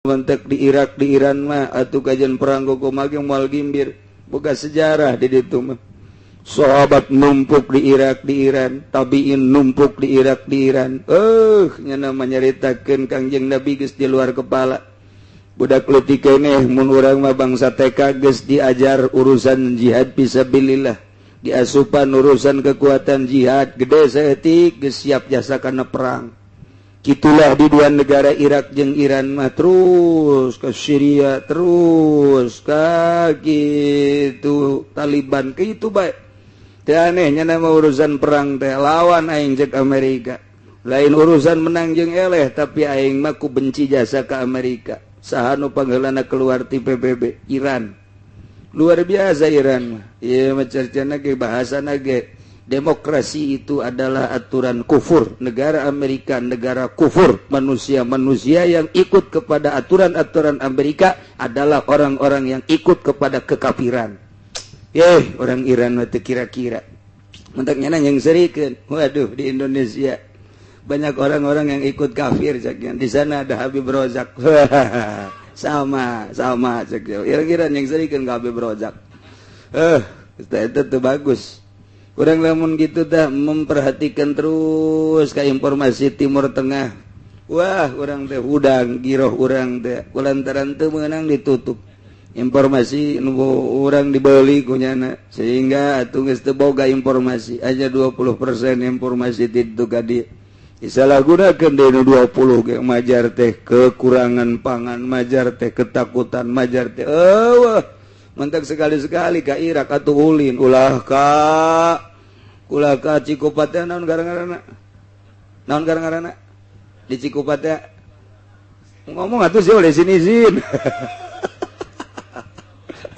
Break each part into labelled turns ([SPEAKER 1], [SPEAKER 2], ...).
[SPEAKER 1] Mentek di Irak di Iran mah atuh kajian perang kumaha ge moal gimbir, boga sejarah di ditu mah. Sahabat numpuk di Irak di Iran, tabiin numpuk di Irak di Iran. Nyana nyaritakeun Kangjeng Nabi geus di luar kepala. Budak leutik keneh mun urang mah bangsa TK geus diajar urusan jihad fisabilillah, diasupan urusan kekuatan jihad, gede saeutik geus siap jasa kana perang. Gitulah di dua negara Irak jeung Iran mah, terus ke Syria, terus ke gitu Taliban ke itu baik. Teu anehnya nama urusan perang teh lawan aing cek Amerika. Lain urusan menang jeung eleh, tapi aing mah ku benci jasa ke Amerika. Saha nu pangheulana keluar ti PBB? Iran. Luar biasa Iran mah. Ieu mah cercana ge bahasana ge demokrasi itu adalah aturan kufur. Negara Amerika negara kufur. Manusia-manusia yang ikut kepada aturan-aturan Amerika adalah orang-orang yang ikut kepada kekafiran. Orang Iran mah teu kira-kira. Mentaknya yang serikeun. Waduh, di Indonesia banyak orang-orang yang ikut kafir caknya. Di sana ada Habib Rozak. Sama, sama cek. Iran yang serikeun ka Habib Rozak. Itu tuh bagus. Kurang lamun gitu dah memperhatikan terus ke informasi Timur Tengah. Wah, urang teh hudang giroh urang teh kulantaran teu meunang ditutup. Informasi nu urang dibeli kunyana sehingga atuh geus teu boga informasi aja 20% informasi ti ka dieu. Disalahgunakeun deui nu 20 ge, majar teh kekurangan pangan, majar teh ketakutan, majar teh eueuh. Mentak sekali-sekali ka Irak atuh ulin, ulah ka ulah ka Cikupa teh. Naon gara-garana? Naon gara-garana di Cikupa teh? Ngomong atuh sih oleh sini izin.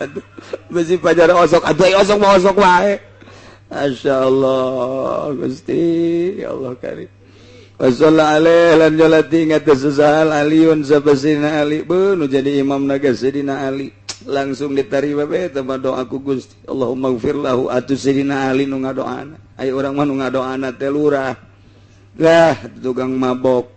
[SPEAKER 1] Aduh, besi pajar osok atuh, osok mau osok wae. Masya Allah Gusti, ya Allah karim. Wasalla alaihi lan nyolati ngatas sesahal Aliun sapa Sidina Ali. Nu jadi imam naga Sidina Ali langsung diterima be teh doa ku Gusti. Allahumma gfir lahu atuh Sidina Ali nu ngadoana. Aya urang mah nu ngadoana teh lurah lah, tukang mabok,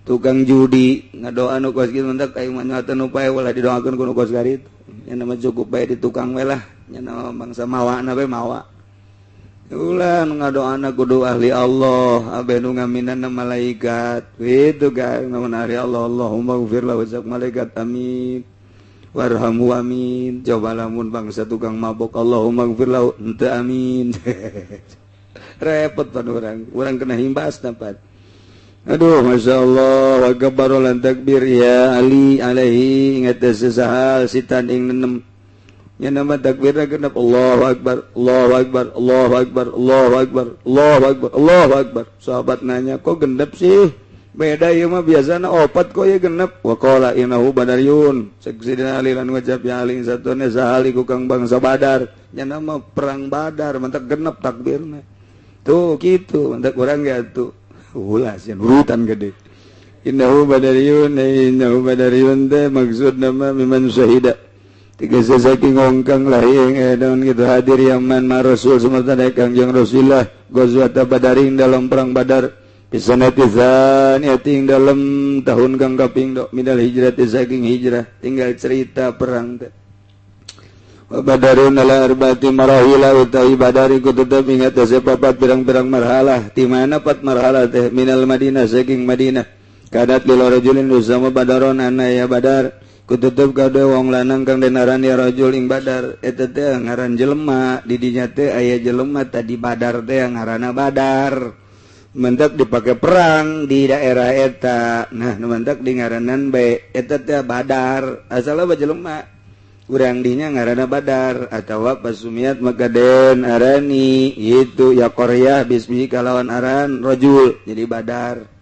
[SPEAKER 1] tukang judi, ngadoa nu kos kitu. Mentak aing mah nyata nu pae ulah didoakeun ku nu kos kitu. Nya nama cukup bae di tukang we lah, nya nama bangsa mawana we mawa. Ulah nu ngadoana kudu ahli Allah, abe nu ngaminana malaikat. Gitu kan, namun ahli Allah, Allahumma gfir lahu cak malaikat amin. Warhamhu amin. Coba lamun bangsa tukang mabok, Allahumma gfir lahu henteu amin. Repot pan urang, urang kena himbas dapat. Aduh, Masya Allah, wa kabbaru lan takbir ya Ali alaihi ingat sesahal sitan ing nenem. Ya nama takbirna genep, Allahu Akbar, Allahu Akbar, Allahu Akbar, Allahu Akbar, Allahu Akbar, Allahu Akbar. Sahabat nanya, kok genep sih? Beda ieu mah biasana opat, kok ya genep? Wa qala innahu badariyun. Cek Sidina Ali lan ngucap ya Ali satune sahali ku kang bangsa Badar. Nya nama perang Badar, mantak genep takbirna. Tuh gitu, mantak urang ge atuh. Ulah sieun urutan gede. Innahu badariyun, innahu badariyun teh maksud nama miman syahida. Tiga saking ngongkang lahir naon gitu hadir yaman ma Rasul sumerta Kangjeng Rasulullah ghazwat Badarin dalam perang Badar pisanati tsaniyati ing dalam tahun kang kaping do minal hijrah saking hijrah. Tinggal cerita perang teh. Wa Badarun ala arba'ati marahila, utawi Badar iku tetep ing atase papat pirang-pirang marhalah. Di mana pat marhalah teh? Minal Madinah saking Madinah. Kadat lil rajulin usama Badaron ana ya Badar kututup kade wong lanang kang denaran ya rajul ing Badar. Eta teh ngaran jelema di dinya teh aya jelema tadi Badar teh ngaranna Badar, mentak dipake perang di daerah eta. Nah, nu mentak di ngaranan bae eta teh Badar, asalna ba jelema urang dinya ngaranna Badar. Atawa pasumiat maka den arani itu ya Korea bismi kalawan aran rajul jadi Badar.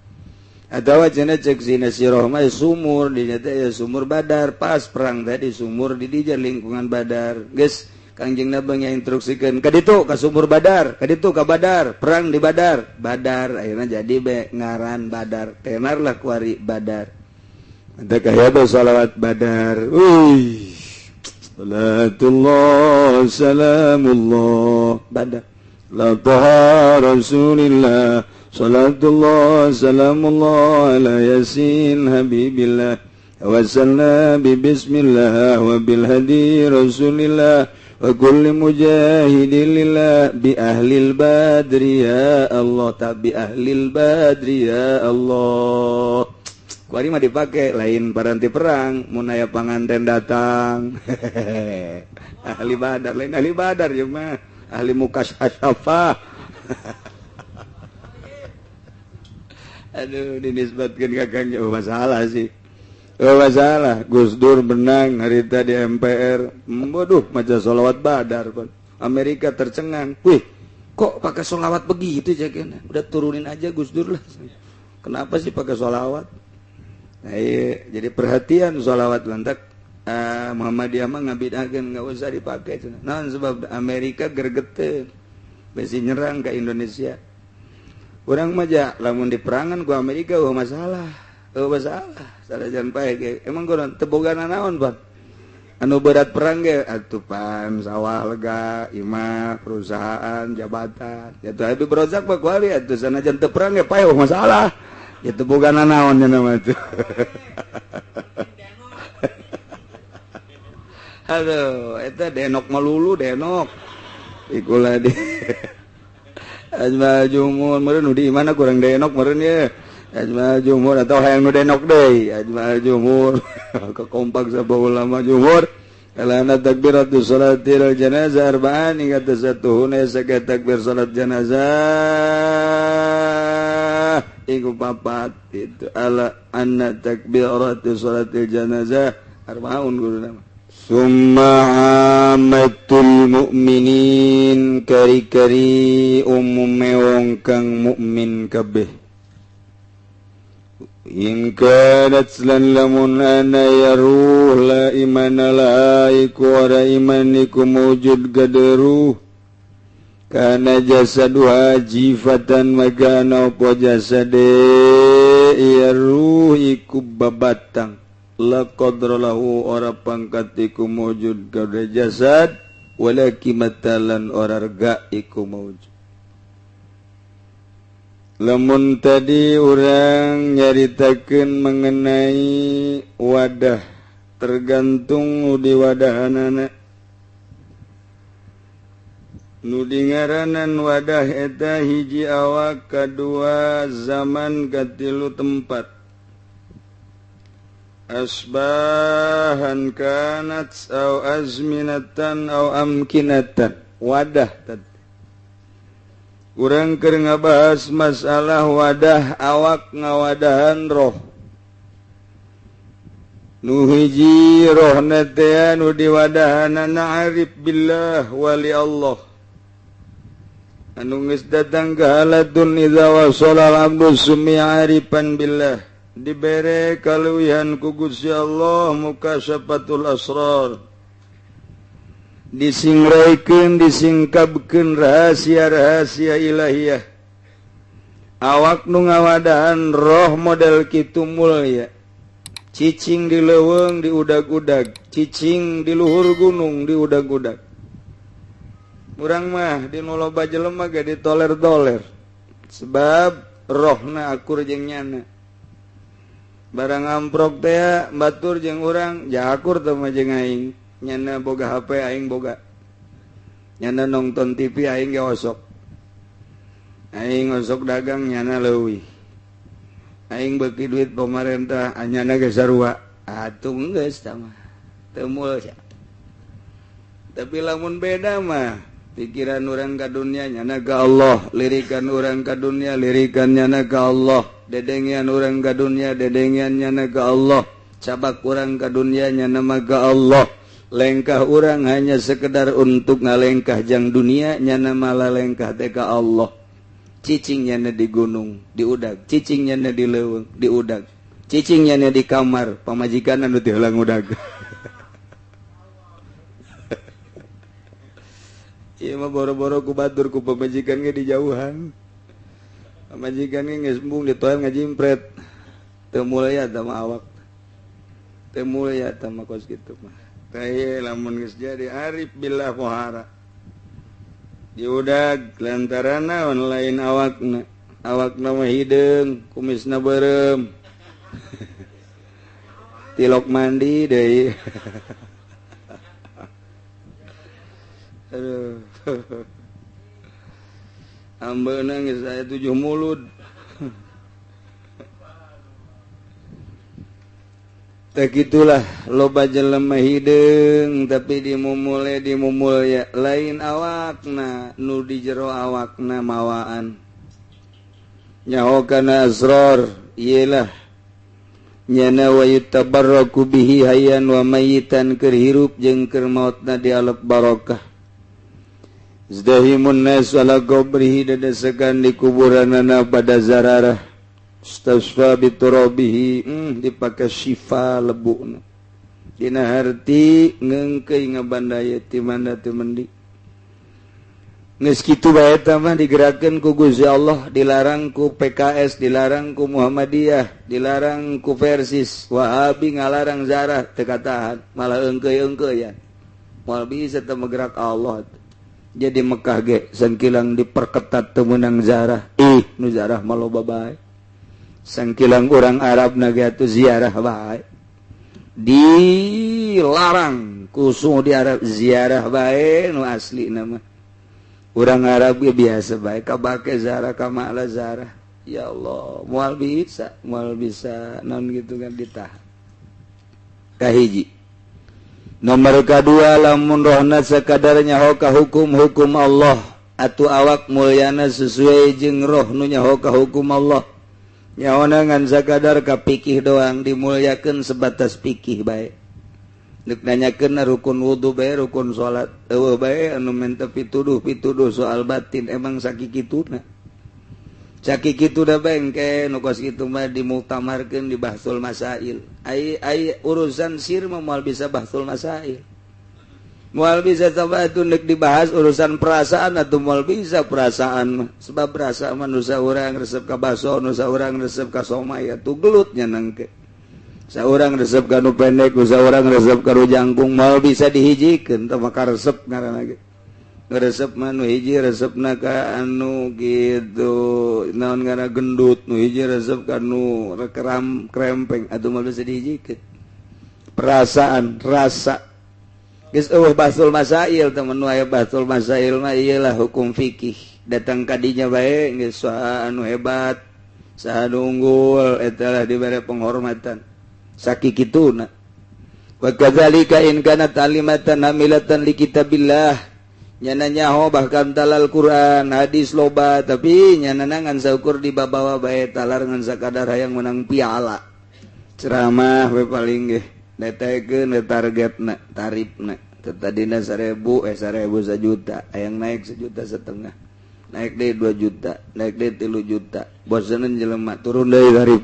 [SPEAKER 1] Atawa cenah cek sina siroh mah sumur dinya teh ya sumur Badar, pas perang tadi sumur di dinya lingkungan Badar. Geus Kangjeng Nabi instruksikeun ka ditu ka sumur Badar, ka ditu ka Badar, perang di Badar. Badar akhirnya jadi be ngaran Badar, tenar lah kuari Badar. Mantap kaya be salawat Badar. Wih, salatullah salamullah Badar la taha Rasulillah salatullah salamullah ala yasin habibillah. Wasalna bi bismillah wa bil hadi rasulillah wa kulli mujahidin lillah bi ahlil badri ya Allah ta bi ahlil badri ya Allah. Kuari mah dipake lain paranti perang mun aya panganten datang. Ahli badar lain ahli badar ieu mah ahli mukasyafah. Aduh dinisbatkeun ka Kang oh, masalah sih. Oh, masalah Gus Dur menang harita di MPR. Waduh maca sholawat badar pan. Amerika tercengang. Wih, kok pakai sholawat begitu jagana? Udah turunin aja Gus Dur lah. Kenapa sih pakai sholawat? Nah, iya, jadi perhatian sholawat lantak Muhammadiyah mah ngabidahkeun enggak usah dipakai. Naon sebab Amerika gergeteun. Besi nyerang ke Indonesia. Urang mah ja lamun diperangan ku Amerika eueuh masalah. Eueuh masalah. Sanajan pae ge emang kunaon teu boga nanaon pan. Anu berat perang ge atuh pan sawah lega, imah, perusahaan, jabatan. Ya tuh Habib Rozak mah kuali atuh sanajan teu perang ge pae eueuh masalah. Ya teu boga nanaon nya mah tuh. Aduh, eta denok melulu denok. Ikulah di Ajmal Jumhur meureun nu di mana kurang denok meureun ye. Ajmal Jumhur atau hayang nu denok deui. Ajmal Jumhur kekompak sabah ulama Jumhur. Alana takbiratu salatil janazah arba'an ingat satu huna saga takbir salat janazah iku papat itu ala anna takbiratu salatil janazah arba'un guru nama. Summa amatul mu'minin kari-kari umume wong kang mukmin kabeh. In kanat lan lamun ana ya ruh la imana la iku ora iman iku mujud gaderuh. Kana jasaduha jifatan magana apa jasade ya ruh iku babatang. La qadra lahu ora pangkat iku mujud kada jasad wala kimatalan ora rega iku mujud. Lamun tadi urang nyaritakeun mengenai wadah tergantung di wadahanana. Nu dingaranan wadah eta hiji awak kadua zaman katilu tempat. Asbahan kanat au azminatan au amkinatan wadah tadi. Urang keur ngabahas masalah wadah awak ngawadahan roh. Nu hiji rohna teh nu diwadahanana arif billah wali Allah. Anu geus datang ka halatun idza wasala al-abdu sumi arifan billah. Dibere kaluwihan ku Gusti Allah mukasyafatul asrar. Disingraikeun disingkapkeun rahasia-rahasia ilahiyah. Awak nu ngawadahan roh model kitu mulya. Cicing di leuweung diudag-udag, cicing di luhur gunung diudag-udag. Urang mah di nu loba jelema ge ditoler-toler. Sebab rohna akur jeung nyana. Barang amprok teh batur jeung urang, ja akur teh mah jeung aing. Nyana boga HP aing boga. Nyana nonton TV aing ge osok. Aing osok dagang nyana leuwih. Aing beuki duit pemerintah nyana ge sarua. Atuh geus tah mah. Teu mulya. Tapi lamun beda mah pikiran urang ka dunia nyana ka Allah, lirikan urang ka dunia lirikan nyana ka Allah, dedengian urang ka dunia dedengian nyana ka Allah, cabak urang ka dunia nyana mah ka Allah. Lengkah urang hanya sekedar untuk ngalengkah jang dunia nyana malah lengkah teh ka Allah. Cicing nyana di gunung diudag, cicing nyana di leuweung diudag, cicing nyana di kamar pamajikan anu teu heulang udag. Ieu mah boro-boro ku batur ku pamajikan ge dijauhan. Pamajikan ge geus embung ditoel ngajimpret. Teu mulya tah mah awak. Teu mulya tah mah kos kitu mah. Teh lamun geus jadi arif billah pohara. Diudag lantaran naon lain awakna. Awakna mah hideung, kumisna beureum. Tilok mandi deui. Aduh. Ambeuna geus aya 7 mulud. Tah kitulah loba jelema hideung tapi dimumule dimumul ya lain awakna nu di jero awakna mawaan. Nyaho kana asrar ieu lah nyana wa yutabarraku bihi hayyan wa mayitan keur hirup jeung keur maotna dialep barokah. Zdahimun nas ala qabrihi dadasekan di kuburanana pada zararah. Stasfa biturabihi dipake syifa lebukna. Dina harti ngeungkeuy ngabandaya ti mana teu mendi. Geus kitu bae eta mah digerakkeun ku Gusti Allah, dilarang ku PKS, dilarang ku Muhammadiyah, dilarang ku Persis, Wahabi ngalarang zarah teu katahan, malah eungkeuy-eungkeuyan. Moal bisa teu gerak Allah. Jadi Mekah ge sangkilang diperketat teu meunang zarah. Ih, nu zarah mah loba bae. Sangkilang urang Arab na ge atuh ziarah bae. Dilarang ku Saudi Arab ziarah bae nu asli nama. Urang Arab ge biasa bae kabake zarah kamala zarah. Ya Allah, moal bisa naon gitu kan ditahan. Kahiji. Nomor kadua lamun rohna sakadar nyaho ka hukum-hukum Allah atuh awak mulyana sesuai jeung roh nu nyaho ka hukum Allah. Nyaona ngan sakadar ka pikih doang dimulyakeun sebatas pikih bae. Nek nanyakeun rukun wudu bae rukun salat eueuh bae anu menta pituduh soal batin emang sakikituna. Sakikituna bae engke nu kos kitu mah dimuktamarkeun di bahsul masail. Ai ai urusan sir mah moal bisa bahsul masail. Moal bisa coba atuh nek dibahas urusan perasaan atuh moal bisa perasaan mah. Sebab perasaan mah nu saurang resep ka baso, nu saurang resep ka somai atuh gelut nya nangke. Saurang resep ka nu pendek, saurang resep ka nu jangkung moal bisa dihijikeun teh maka resep ngaranna ge. Resep mah nu hiji resepna ka anu kitu naon ngaranna gendut, nu hiji resep ka nu keram krempeng atuh moal bisa dihijikeun. Perasaan, rasa geus eueuh bahsul masail teh mun aya bahsul masail mah ieu lah hukum fikih. Datang ka dinya bae geus saha anu hebat, saha anu unggul eta lah dibere penghormatan. Sakikituna wa kadzalika in kana ta'limatan hamilatan li kitabillah nyana nyaho bahkan talal Quran hadis loba tapi nyana ngan saukur dibabawa bae talar ngan sakadar hayang menang piala ceramah we paling ge netekeun targetna tarifna tadina 1000 1000 sajuta hayang naik 1,5 juta naik deui 2 juta naik deui 3 juta bosenan jelema turun deui tarif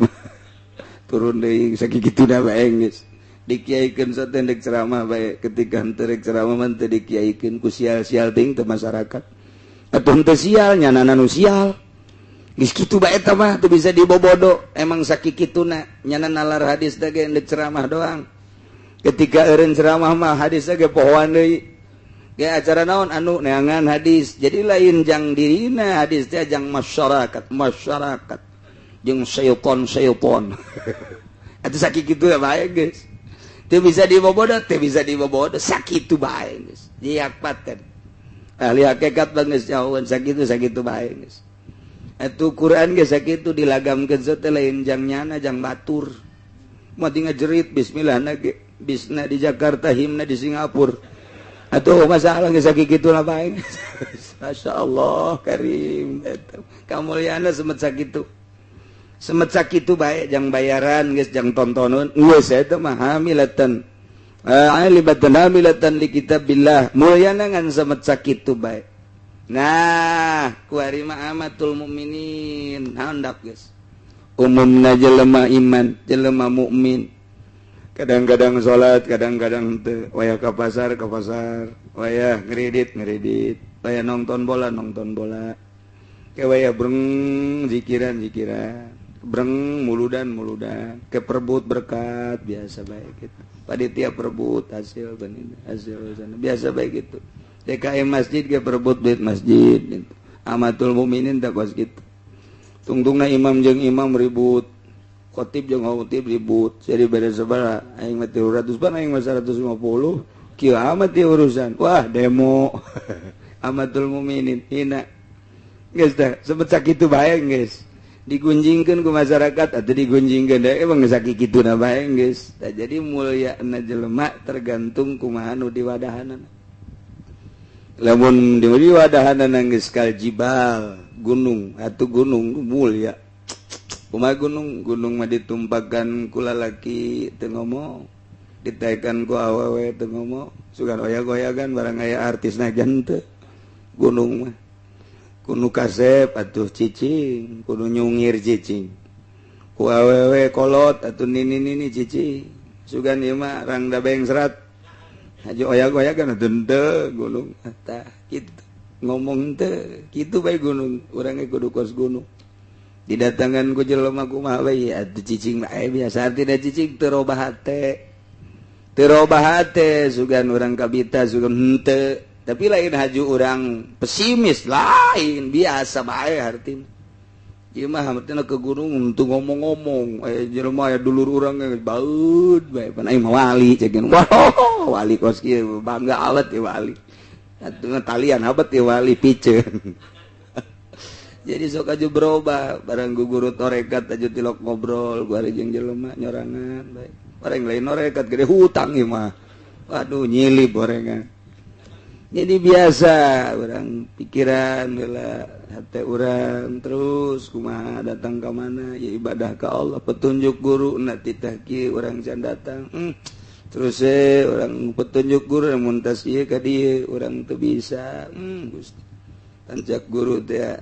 [SPEAKER 1] turun deui sakikituna bae geus dikiaikeun saten dek ceramah bae ketika henteu rek ceramah mah teu dikiaikeun ku sial-sial ting teu masyarakat atuh henteu sial nyanana nu sial geus kitu bae eta mah teu bisa dibobodo emang sakikituna nyana nalar hadis teh ge dek ceramah doang ketika eureun ceramah mah hadis teh ge pohoan deui ge acara naon anu neangan hadis jadi lain jang dirina hadis teh jang masyarakat masyarakat jeung syaiton syaiton atuh sakitu bae geus teu bisa dibobodo teu bisa dibobodo sakitu bae geus diak paten ahli hakikat geus jauhan sakitu sakitu bae geus atuh Quran ge sakitu dilagamkeun teh lain jang nyana jang batur mati ngajerit bismillah na ge bisna di Jakarta himna di Singapura atuh masalah geus sakitu lah bae. Masyaallah karim eta kamulyana semet sakitu semet sakitu bae jang bayaran geus jang tontonon geus eta mah hamilatan alibatan hamilatan li kitabillah mulyana ngan semet sakitu bae. Nah kuari mah amatul mukminin handap geus umumna jelema iman jelema mukmin kadang-kadang salat kadang-kadang teu wayah ka pasar wayah ngredit wayah nonton bola ke wayah breng zikiran breng muludan ke perebut berkat biasa baik gitu panitia perebut hasil benin hasil sana biasa baik gitu DKM masjid ke perebut duit masjid gitu. Amatul mukminin tak kos gitu tungtungna imam jeung imam ribut Khotib jeung khotib ribut jadi beda sabaraha aing mah 300 ban aing mah 150 kieu amat ieu urusan wah demo amatul mukminin hina geus tah sebet sakitu bae geus digunjingkeun ku masyarakat atau digunjingkeun deui emang geus sakituna bae geus tah. Jadi mulyana jelema tergantung kumaha nu diwadahanana. Lamun diwadahanana geus kal jibal gunung atuh gunung mulia. Kumaha gunung? Gunung mah ditumpakan ku lalaki teu ngomong, ditaekan ku awewe teu ngomong, sugan oyak-oyagan barang aya artisna teu. Gunung mah kudu kasep atuh cicing, kudu nyungir cicing. Ku awewe kolot atuh nini-nini cicing. Sugan ieu mah rangda bengsrat. Haji oyak-oyagan atuh henteu gunung tah kitu. Ngomong teu, kitu bae gunung, urang ge kudu kos gunung. Didatangan ku jelema kumaha bae atuh cicing bae biasa artina cicing teu robah hate. Teu robah hate sugan urang kabita sugan henteu. Tapi lain haju urang pesimis lain biasa bae hartina. Ieu mah hartina ke gunung untuk ngomong-ngomong jelema aya dulur urang geus baeud bae pan aing mah wali ceuk. Wah, wali kos kieu bangga amat ieu wali. Atuh talian abet ieu wali piceun. Jadi sok aja berubah barang guru torekat aja tilok ngobrol gua jeung jelema nyorangan bae. Barang lain torekat gede hutang ieu mah. Waduh nyilip gorengan. Jadi biasa orang pikiran heula hate urang terus kumaha datang ka mana ya ibadah ka Allah petunjuk guru na titah kieu urang can datang. Terus urang petunjuk guru mun tas ieu ka dieu urang teu bisa. Gusti. Tancak guru teh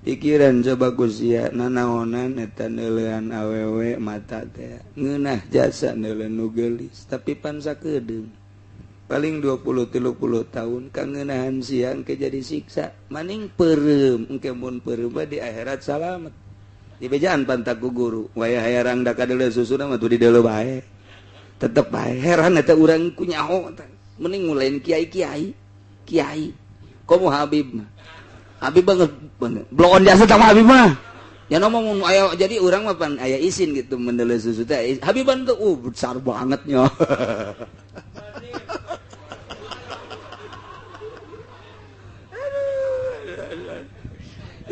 [SPEAKER 1] pikiran coba sia nanaonan eta neuleuan awewe mata teh ngeunah jasa neuleuan nu geulis tapi pan sakedeung paling 20-30 tahun kangeunahan sia engke jadi siksa maning peureum engke mun peureum di akhirat salamet dibejaan pantak ku guru wayah hayarang da kadeuleu susuna mah tuh dideuleu bae tetep bae heran eta urang ku nyaho mending mulain kiai-kiai kiai komo Habib mah Habib banget bloon jasa sama Habib mah ya ngomong ayo jadi urang mah pan aya isin gitu mendeuleu susu teh Habiban tuh besar banget nya.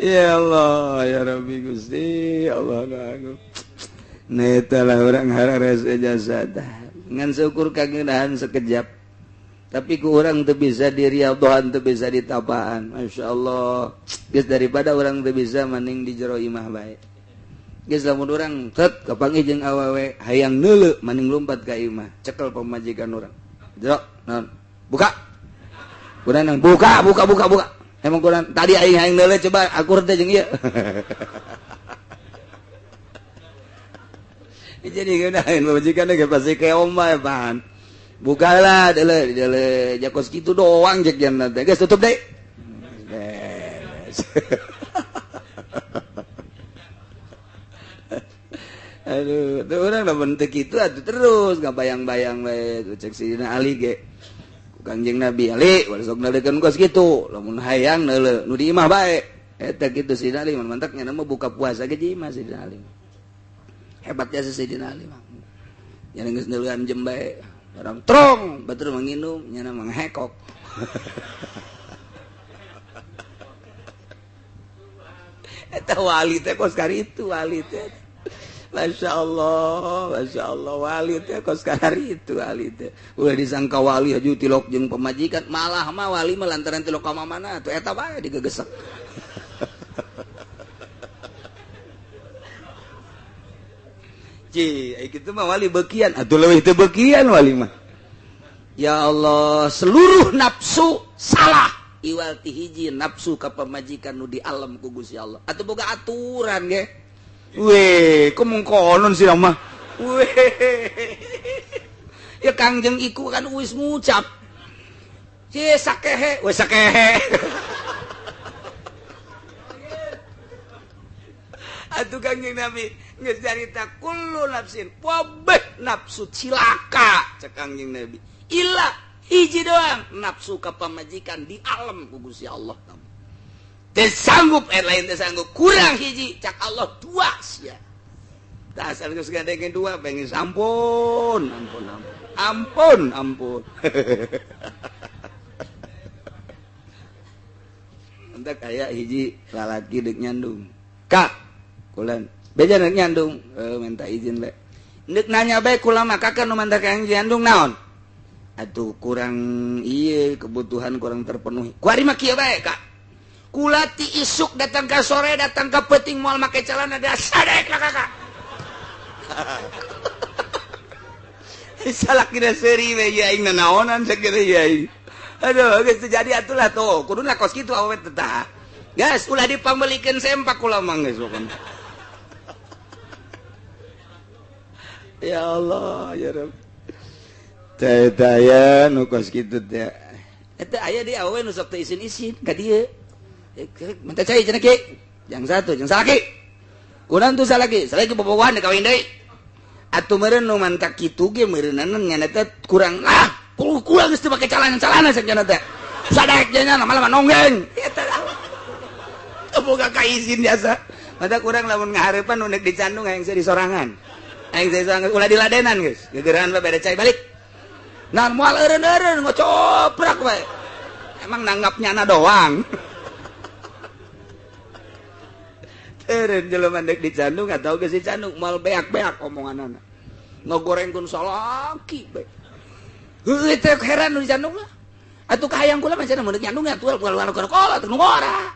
[SPEAKER 1] Ya Allah ya Rabbi Gusti Allah agung. Nah lah urang harares jasa tah ngan seukur kangeunahan sekejap tapi ku urang teu bisa diriadhohan teu bisa ditapaan. Masya Allah geus daripada urang teu bisa mending di jero imah bae geus lamun urang tet kapanggih jeung awewe hayang neuleu mending lumpat ka imah cekel pamajikan urang jero naon buka kurang buka buka buka buka emang kurang tadi aing hayang neuleu coba akur teh jeung ieu. Jadi ngeunaheun pamajikan ge pasti keom bae pan. Bukalah deuleu deuleu jakos kitu doang jek jam teh. Geus tutup deui. Aduh, tuh urang lamun teu kitu atuh terus ngabayang-bayang bae cek Sidina Ali ge. Kangjeng Nabi Ali sok neuleukeun kos kitu, lamun hayang neuleu nu di imah bae. Eta kitu Sidina Ali mantak nya mah buka puasa ge di imah Sidina Ali. Hebatnya si Sidina Ali mah. Nya geus neuleuan jem bae. Orang trong batur manginum nya manghekok. Eta wali teh kos karitu wali teh. Masya Allah wali teh kos karitu wali teh. Ulah disangka wali haju tilok jeung pamajikan, malah mah wali mah lantaran tilok ka mamana atuh eta bae digegesek. Ci, kitu mah wali bekian atuh leuwih teu bekian wali mah. Ya Allah, seluruh nafsu salah. Iwal ti hiji nafsu ka pamajikan nu di alam ku Gusti Allah. Atuh boga aturan ge. Weh, kok konon sih mah. Weh. Ya Kangjeng iku kan wis ngucap. Ci sakehe, weh sakehe. Atuh Kangjeng Nabi geus carita kullu nafsin wabeh nafsu cilaka cek Kangjeng Nabi. Illa hiji doang nafsu ka pamajikan di alam ku Gusti Allah. Teu sanggup lain teu sanggup kurang hiji cak Allah dua sia. Dasar geus ngadengkeun dua pengen ampun, ampun, ampun. Ampun, ampun. Entak aya hiji lalaki deuk nyandung. Kak, kulan. Beja deuk nyandung, minta izin bae. Deuk nanya bae kula mah kakak nu manta ka nyandung naon? Atuh kurang ieu kebutuhan kurang terpenuhi. Kuari mah kieu bae, Kak. Kula ti isuk datang ka sore, datang ka peuting moal make celana da sadek lah kakak. Salah kira seri we ya aing nanaonan sakieu ya aing. Aduh, geus terjadi atulah tuh. Kuduna kos kitu awewe teh tah. Geus ulah dipangmeulikeun sempak kula mah geus pokona. Ya Allah, ya Rabb. Teh teh nu kos kitu teh. Eta aya di awewe nu sok teu isin-isin ka dieu. Minta cai cenah ki. Jang satu, jang salaki. Kunaon tuh salaki? Salaki bobogohan kawin deui. Atuh meureun nu mantak kitu ge meureunana nya teh kurang ah. Kurang geus teu make calana-calana cenah teh. Sadek nya malah nonggeng. Eta teu boga kaizin biasa. Mata kurang lamun ngahareupan nu deuk dicandung hayang seuri sorangan. Hayang seuri sorangan ulah diladenan geus. Gegeran bae bere cai balik. Nah moal eureun-eureun ngocoprak bae. Emang nanggap nyana doang. Eureun jelema deuk dicandung atau geus dicandung moal beak-beak omonganana. Ngagorengkeun salaki bae. Heueuh teh heran nu dicandung lah. Atuh kahayang kula mah cenah mun nyandung atuh kolot nu ngora.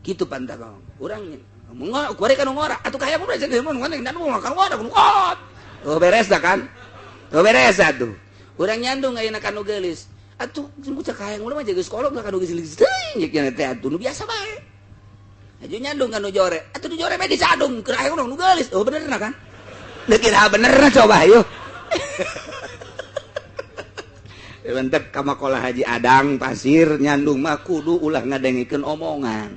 [SPEAKER 1] Kitu pantang urang ngomong gore kan ngora atuh kahayang kula cenah mun nyandung kan ngora nu kolot. Oh beres dah kan? Oh beres atuh. Urang nyandung ayeuna ka nu geulis. Atuh cek kahayang kula mah geus kolot ka nu geulis teuing nya teh atuh nu biasa bae. Aju nyandung ka nu jore. Atuh nu jore bae dicandung keur hayang nu geulis. Oh benerna kan? Deuk kira benerna coba ayo. Bentek kamakola Haji Adang pasir nyandung mah kudu ulah ngadengikeun omongan.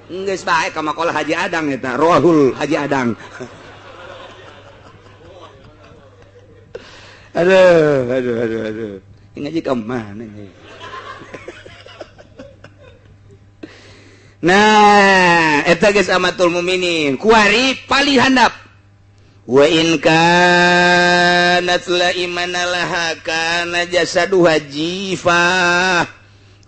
[SPEAKER 1] Geus bae kamakola Haji Adang eta rohul Haji Adang. Aduh, aduh, aduh, aduh. Ngaji ka mana nih? Nah, eta geus amatul mukminin. Kuari palih handap. Wa in kanat la imana laha kana jasaduha jifah.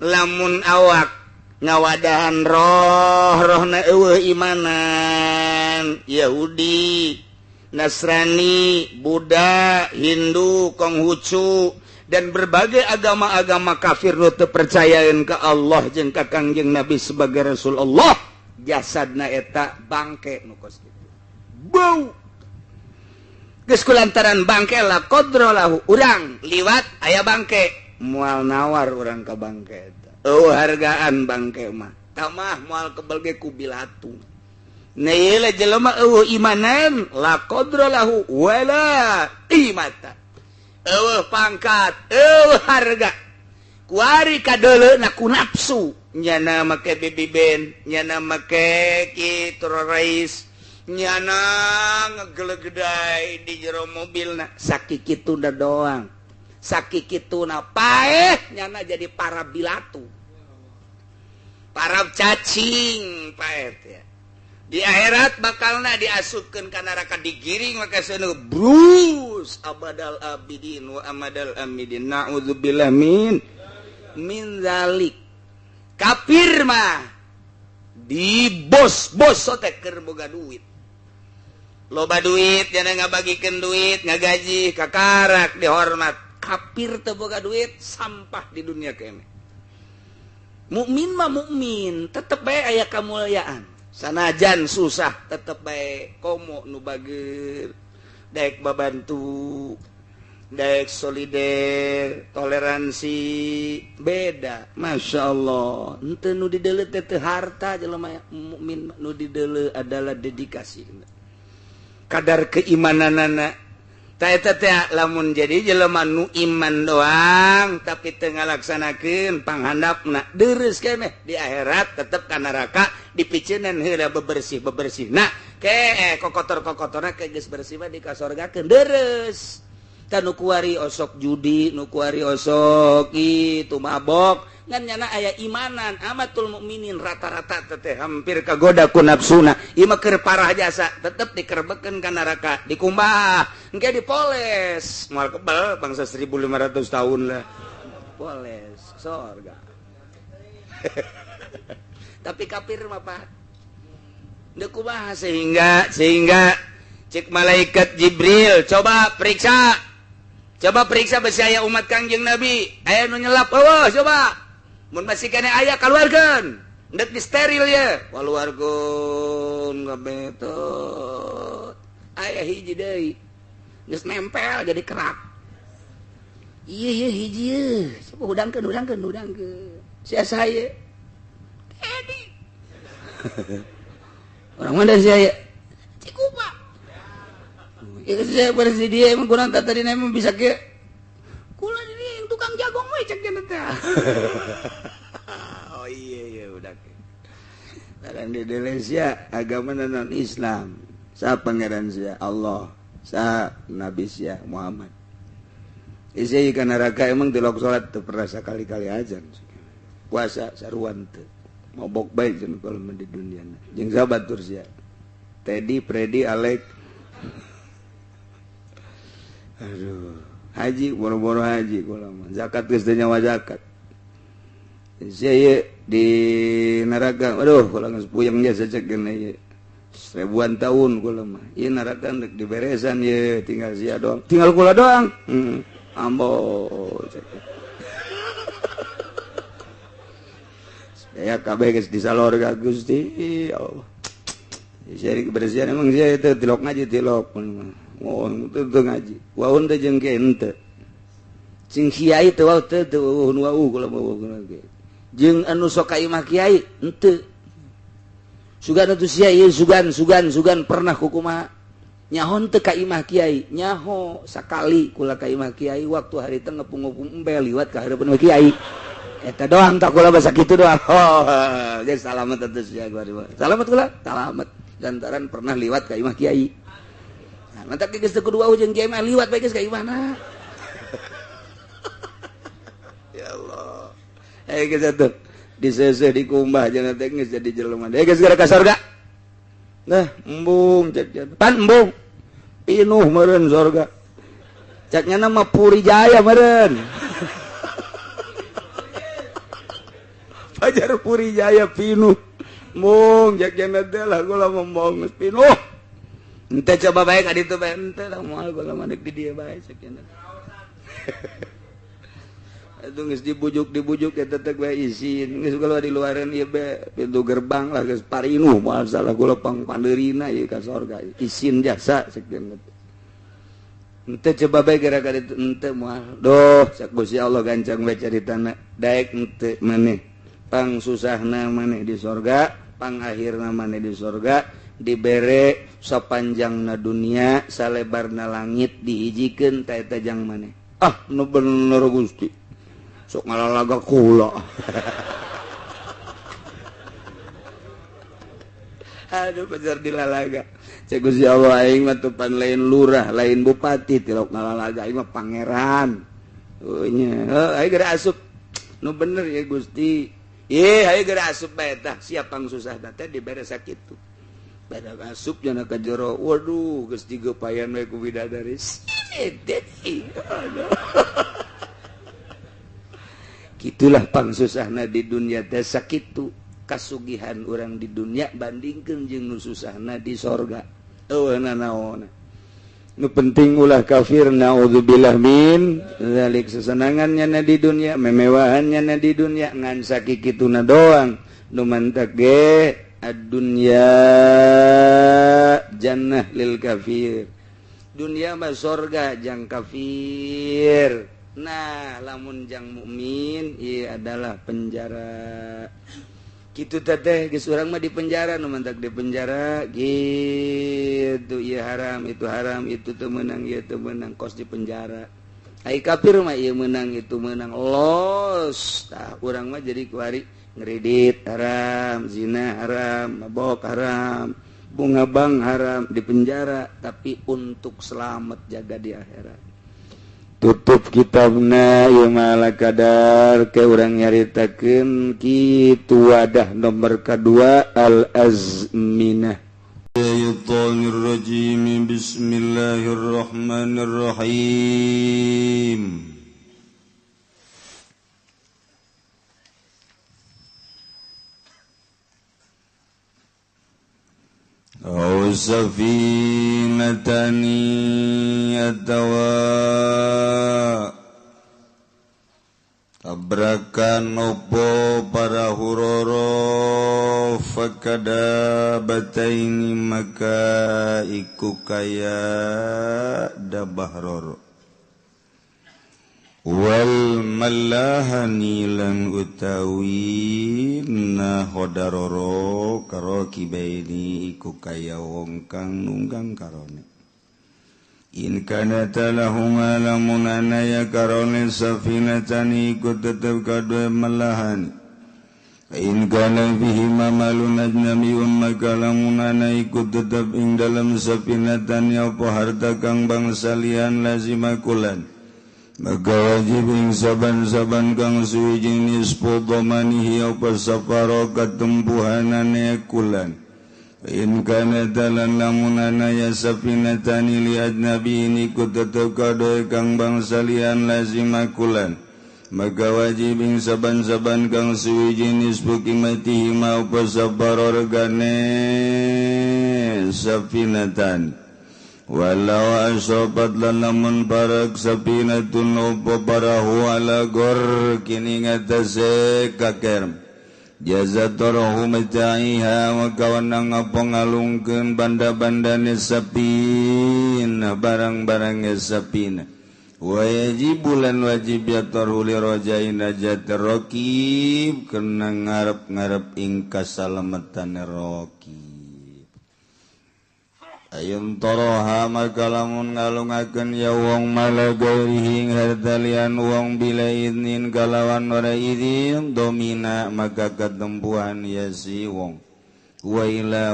[SPEAKER 1] Lamun awak ngawadahan roh rohna eueuh imanan Yahudi, Nasrani, Buddha, Hindu, Konghucu dan berbagai agama-agama kafir nu teu percayaeun ka Allah jeung ka Kangjeng Nabi sebagai Rasul Allah, jasadna eta bangke nu kos kitu. Bau geus kulantaran bangke la qadra lahu urang liwat aya bangke moal nawar urang ka bangke eta. Eueuh hargaan bangke mah tamah moal kebel ge ku bilatu. Nah ieu jelema eueuh imanan la qadra lahu wala qimata. Eueuh pangkat, eueuh harga. Kuari kadeuleuna ku nafsu, nyana make bibi ben, nyana make kitu rais. Nyana ngegelegedai di jero mobilna sakikituna doang sakikituna paeh nyana jadi para bilatu para cacing paeh teh di akhirat bakalna diasupkeun ka neraka digiring maka seuneu brus abadal abidin wa amadal amidin naudzubillah min zalik. Kafir mah di bos-bos sotek keur boga duit. Loba duit jangan ngabagikeun duit ngagaji kakarak dihormat. Kafir teu boga duit sampah di dunia kene. Mukmin mah mukmin tetep bae aya kamuliaan. Sanajan susah tetep bae komo nu bager daek babantu daek solider toleransi beda. Masya Allah henteu nu dideuleu teh teu harta jelema mukmin nu dideuleu adalah dedikasi kadar keimananana. Ta eta teh lamun jadi jelema nu iman doang tapi teu ngalaksanakeun panghandapna deureuss keneh di akhirat tetep ka neraka dipiceunan heula bebersih-bebersihna ke kokotor-kokotorna ke geus bersih mah dikasorgakeun deureuss. Tah nu kuari osok judi, nu kuari osok itu mabok, ngan nyana aya imanan amatul mukminin rata-rata teteh hampir kagoda ku nafsuna. Ieu mah keur parah jasa, tetep dikerebekeun ka neraka, dikumbah, engke dipoles, moal kebal bangsa 1500 tahun lah. Poles sorga. Tapi kafir mah Pak. Deuk kumaha sehingga cek malaikat Jibril, coba periksa. Coba periksa besi aya umat Kangjeng Nabi, aya nu nyelap eueuh coba. Mun masih kene aya kaluarkeun. Ndek disteril ye. Kaluarkeun kabeh teh. Aya hiji deui. Geus nempel jadi kerak. Ieu ieu hiji ye. Coba hudangkeun hudangkeun hudangkeun. Sia saha ye? Tedi. Orang mana sia ye? Cikupa. Ieu saya bersih dia emang kurang tadi emang bisa ke kula ini yang tukang jagong we cek cenah teh. Oh iya iya udah. Sekarang di Indonesia agama non Islam. Sa pangeran sia Allah, sa nabi sia Muhammad. Isi ka neraka emang tilok salat teu pernah sakali-kali aja. Puasa saruan teu. Mabok bae cenah kalau di dunia. Jeung sabatur sia. Teddy, Freddy, Alek. Aduh, haji boro-boro haji kula mah. Zakat geus teu nyawa zakat. Sia di neraka, aduh kula geus puyeng jasa cek geuna ieu. Ribuan tahun kula mah. Ieu neraka rek diberesan ieu tinggal sia doang. Tinggal kula doang. Ambo cek. Ya kabeh geus disalor ka Gusti Allah. Sia kebersihan emang sia teu tilok ngaji tilok. Oh, itu ngaji. Waun teh jeung ke henteu. Sing kiai teh wau teu teu wau kula mah jeung anu sok ka imah kiai henteu. Sugan atuh sia ieu sugan sugan sugan pernah kukumaha. Nyaho teu ka imah kiai, nyaho sakali kula ka imah kiai waktu hari teh ngepung-ngepung embe liwat ka hareupeun kiai. Eta doang tak kula basa kitu doang. Oh, geus salamet atuh sia gua. Salamet kula? Salamet. Lantaran pernah liwat ka imah kiai. Mantap geus teu kudu wau jeung kiai mah liwat bae geus ka imahna. Ya Allah. Eh geus atuh diseuseuh dikumbah jangan teh geus jadi jelema. Eh geus gara ka sorga. Nah, embung cek pan embung. Pinuh meureun sorga. Cek nya mah Puri Jaya meureun. Fajar Puri Jaya pinuh. Embung cek nya teh lah kula embung geus pinuh. Ente coba baik adi tu bae ente lah moal kula mah di dieu bae sakieu. Atuh geus dibujuk-dibujuk eta teh bae izin geus kula di luareun ieu bae pintu gerbang lah geus parinuh moal salah kula pangpandeurina ieu ka sorga izin jasa sakieu. Ente coba bae gara-gara ditu ente moal. Duh cak Gusti Allah gancang bae caritana daek ente maneh pang susahna maneh di sorga pang akhirna maneh di sorga dibere sapanjangna dunia salebarna langit dihijikeun ta eta jang maneh. Ah nu bener Gusti sok ngalalaga kula. Aduh bener dilalaga cek Gusti Allah aing mah tupan lain lurah lain bupati tilok ngalalaga aing mah pangeran. Oh nya heuh aing geura asup nu bener ya Gusti. Ye aing geura asup bae tah siap pang susah teh dibere sakitu. Pada asup jana ka jero waduh geus digepayan we ku bidadari. Kitulah pang susahna di dunia teh sakitu kasugihan urang di dunia bandingkeun jeung nu susahna di sorga. Eueuh nanaon. Nu penting ulah kafir naudzubillah min zalik sesenangannya na di dunia, memewahannya na di dunia ngan sakikituna doang. Nu mantak ge ad-dunya jannah lil kafir. Dunia mah sorga jang kafir. Nah, lamun jang mukmin ieu adalah penjara. Kitu teh geus urang mah di penjara nu mantak di penjara gitu ieu haram itu teu meunang ieu teu meunang kos di penjara. Ai kafir mah ieu meunang itu meunang los. Tah urang mah jadi kuari ngeridit haram, zina haram, mabok haram, bunga bang haram di penjara tapi untuk selamat jaga di akhirat. Tutup kitabna ieu mah ala kadar ke urang nyaritakeun kitu wadah nomor kadua al-azminah. Syaitonir rajim. Bismillahirrahmanirrahim. Aw safinatani atawa tabrakan opo para huroro fakada bataini maka iku kaya dabah roro wal malahani lan utawi nahodaroro karokibaini iku kaya wong kang nunggang karone in kana talahuma lamun anaya karone safinatani iku tetep kadue malahani in kana fihi mamalun ajnabiyun maka lamun ana iku tetep ing dalam safinatani apa harta kang bangsa lian lazima kulan maka wajib ing saban-saban kang suwi jenis podomanihi apa safaro katempuhanane kulan in kana dalan lamun anaya safinatani li ajnabi iku tetep kadoe kang bangsa lian lazima kulan maka wajib ing saban-saban kang suwi jenis pukimatihi ma apa safaro regane safinatan walau asobat lamun barak sapinatun opo parahu ala gor kini ngatase kaker jaza torohu meta'iha wa kawanang apa ngalungkeun banda-bandane sapina barang-barangnya sapina wajib lan wajib ya tarhu li rajain najat raqib kena ngarep-ngarep ing kasalametane raqib. Ayun toroha maka lamun ngalungakeun ya wong mala gairihi harta lian wong bila idnin kalawan ora izin domina maka katempuhan ya si wong wa ila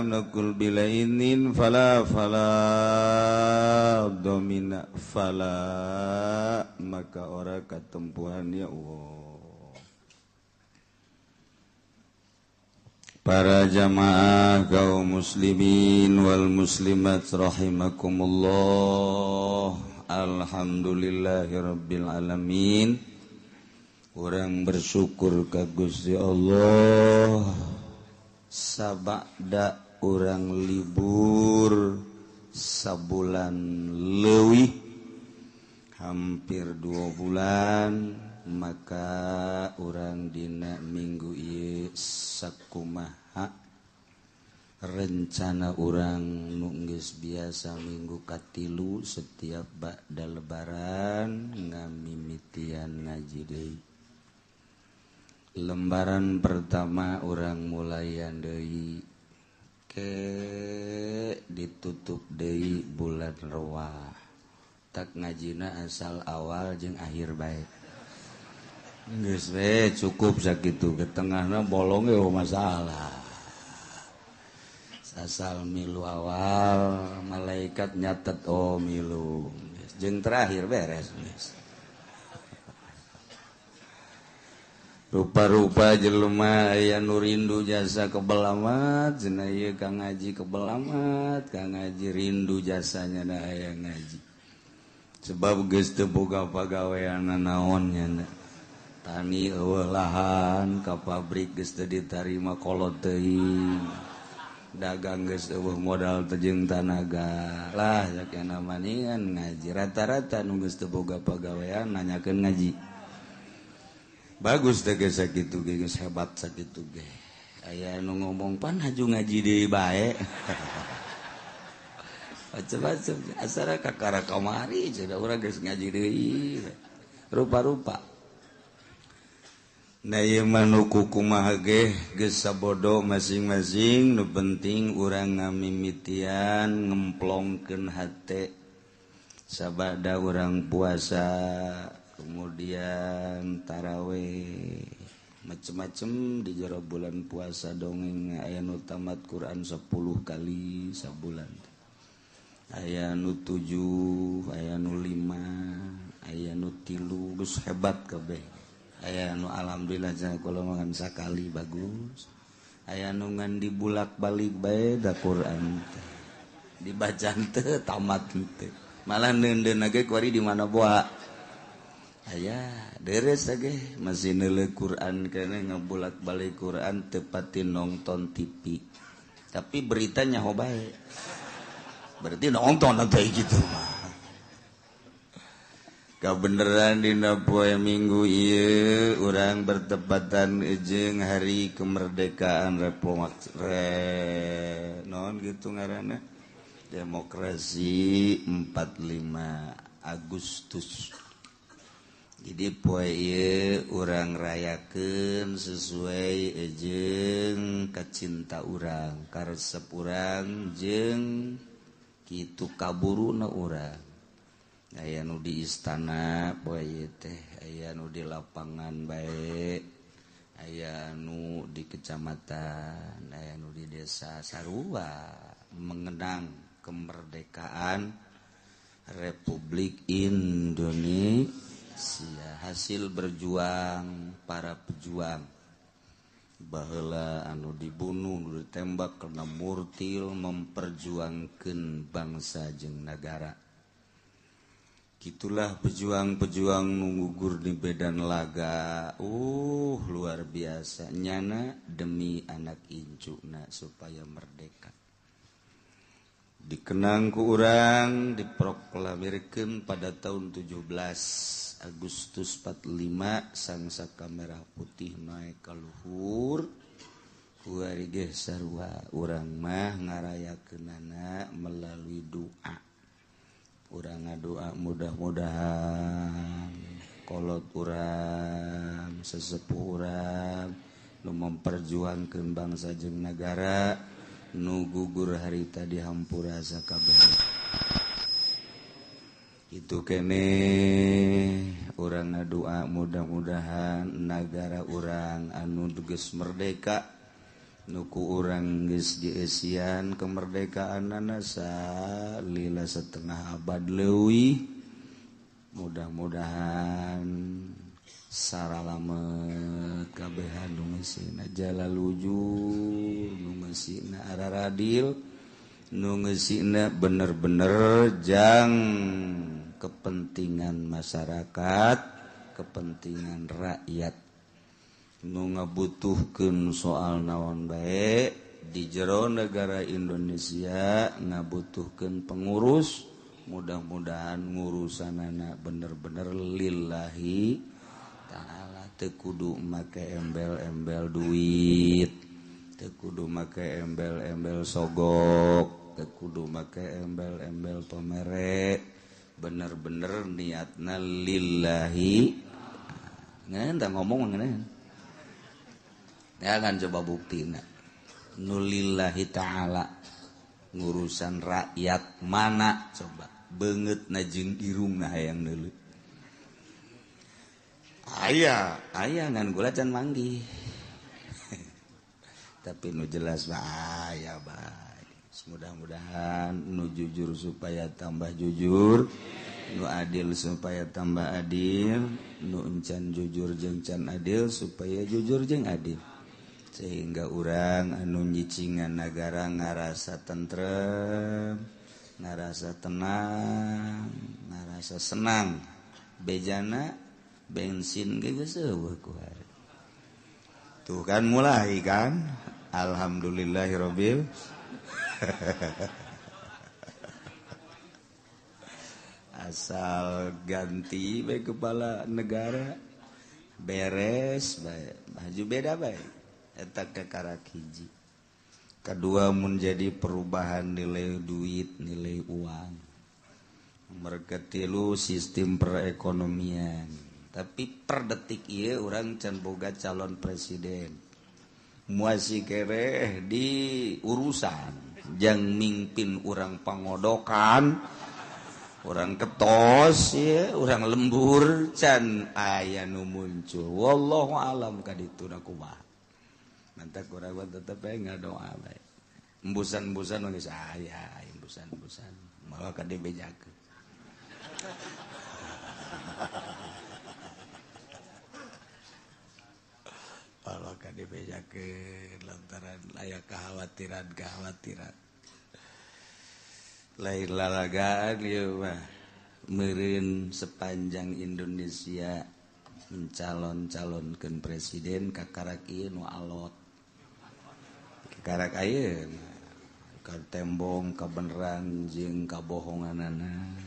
[SPEAKER 1] naqul bila idnin fala fala domina fala maka ora katempuhan ya wong. Para jamaah kaum muslimin wal muslimat rahimakumullah. Alhamdulillahirabbil alamin. Urang bersyukur ka Gusti Allah sabada urang libur sabulan leuwih hampir 2 bulan maka urang dina minggu ieu sakumaha rencana urang nu geus biasa minggu katilu setiap ba'da lebaran ngamimitian ngaji deui. Lembaran pertama urang mulayan deui ke ditutup deui bulan Rewah. Tak ngajina asal awal jeung akhir bae. Geus we cukup sakitu ke tengahna bolong ge masalah. Asal milu awal malaikat nyatet oh milu. Jeung terakhir beres geus. Rupa-rupa jelema aya nu rindu jasa kebel amat, cenah ieu kang ngaji kebel amat, kang ngaji rindu jasanya da aya ngaji. Sebab geus teu boga pagawean naon nya. Tani eueuh lahan ka pabrik geus teu ditarima kolot teuing dagang geus eueuh modal teu jeung tanaga lah sakena maningan ngaji rata-rata nu geus teu boga pagawean nanyakeun ngaji bagus teh geus sakitu ge geus hebat sakitu ge aya nu ngomong pan haju ngaji deui bae macem-macem asara kakara kamari cenah urang geus ngaji deui rupa-rupa. Nah ieu mah nu kumaha ge geus sabodo masing-masing nu penting urang ngamimitian ngemplongkeun hate sabada urang puasa kemudian taraweh macem-macem di jero bulan puasa dongeng aya nu tamat Quran 10 kali sabulan. Aya nu 7, aya nu 5, aya nu 3, geus hebat kabeh. Aya nu alhamdulillah cenah kula mah sakali bagus. Aya nu ngan dibulak-balik bae da Quran teh. Dibaca teu tamat teu. Malah neundeun ge kuari di mana boa. Aya deres ge masih neuleuh Quran keneh ngabulak-balik Quran teu pati nonton TV. Tapi beritanya ho bae. Berarti nonton nanti gitu mah. Kabeneran dina poe Minggu ieu urang bertepatan jeung hari kemerdekaan non gitu ngaranna demokrasi 45 Agustus. Jadi poe ieu urang rayakeun sesuai jeung kacinta urang, karesep urang jeung kitu kaburuna urang. Aya nu di istana poe ieu teh, aya nu di lapangan bae, aya nu di kecamatan, aya nu di desa sarua mengenang kemerdekaan Republik Indonesia, hasil berjuang para pejuang. Baheula anu dibunuh, nu ditembak karena murtil memperjuangkeun bangsa jeung nagara. Gitulah pejuang-pejuang nunggugur di medan laga. Luar biasa nyana demi anak incuna supaya merdeka. Dikenang ku urang diproklamirkeun pada tahun 17 Agustus 45 sang saka merah putih naik ka luhur. Kuari ge sarua urang mah ngarayakeunana melalui doa. Urang ngadoa mudah-mudahan kolot urang, sesepuh urang nu memperjuangkeun bangsa jeung nagara nu gugur harita dihampura sakabeh. Itu kene urang ngadoa mudah-mudahan nagara urang anu geus merdeka, nu ku urang geus dieusian kemerdekaanana salila setengah abad leuwih, mudah-mudahan saralamet kabehan nu ngeusina jalalujur, nu ngeusina araradil, nu ngeusina bener-bener jang kepentingan masyarakat, kepentingan rakyat. Nu ngabutuhkeun soal naon bae di jero negara Indonesia ngabutuhkeun pengurus, mudah-mudahan ngurusanana bener-bener lillahi ta'ala, teu kudu make embel-embel duit, teu kudu make embel-embel sogok, teu kudu make embel-embel pamere, bener-bener niatna lillahi. Ngeun tah ngomong ngeun. Ya kan coba buktina nu lillahi ta'ala ngurusan rakyat mana coba beungeutna jeung irungna hayang neuleuh. Aya aya ngan gula can manggih. Tapi nu jelas mah aya bae. Mudah-mudahan nu jujur supaya tambah jujur, nu adil supaya tambah adil, nu encan jujur jeung can adil supaya jujur jeung adil. Sehingga urang anu nyicingan nagara ngarasa tentrem, ngarasa tenang, ngarasa senang. Bejana bensin ge geus eueuh ku hari. Tuh kan mulai kan. Alhamdulillahirabbil. Asal ganti bae kepala negara beres bae, baju beda bae. Eta kakarak hiji. Kedua menjadi perubahan nilai duit, nilai uang. Nomor ketilu sistem perekonomian. Tapi per detik ieu urang can boga calon presiden. Muasi kereh di urusan jang mingpin urang pangodokan, urang ketos ya, urang lembur can aya nu muncul. Wallahu alam kaditu kumaha. Mantap kurang tetep bae ngadoa bae. Embusan-embusan geus aya, embusan-embusan. Mawa ka dibejakeun. Mawa ka dibejakeun lantaran aya kekhawatiran-kekhawatiran. Lain lalagaan ieu mah meureun sepanjang Indonesia mencalon-calonkeun presiden kakarak ieu nu alot. Kakarak ayeuna ka tembong kabeneran jeung kabohonganana,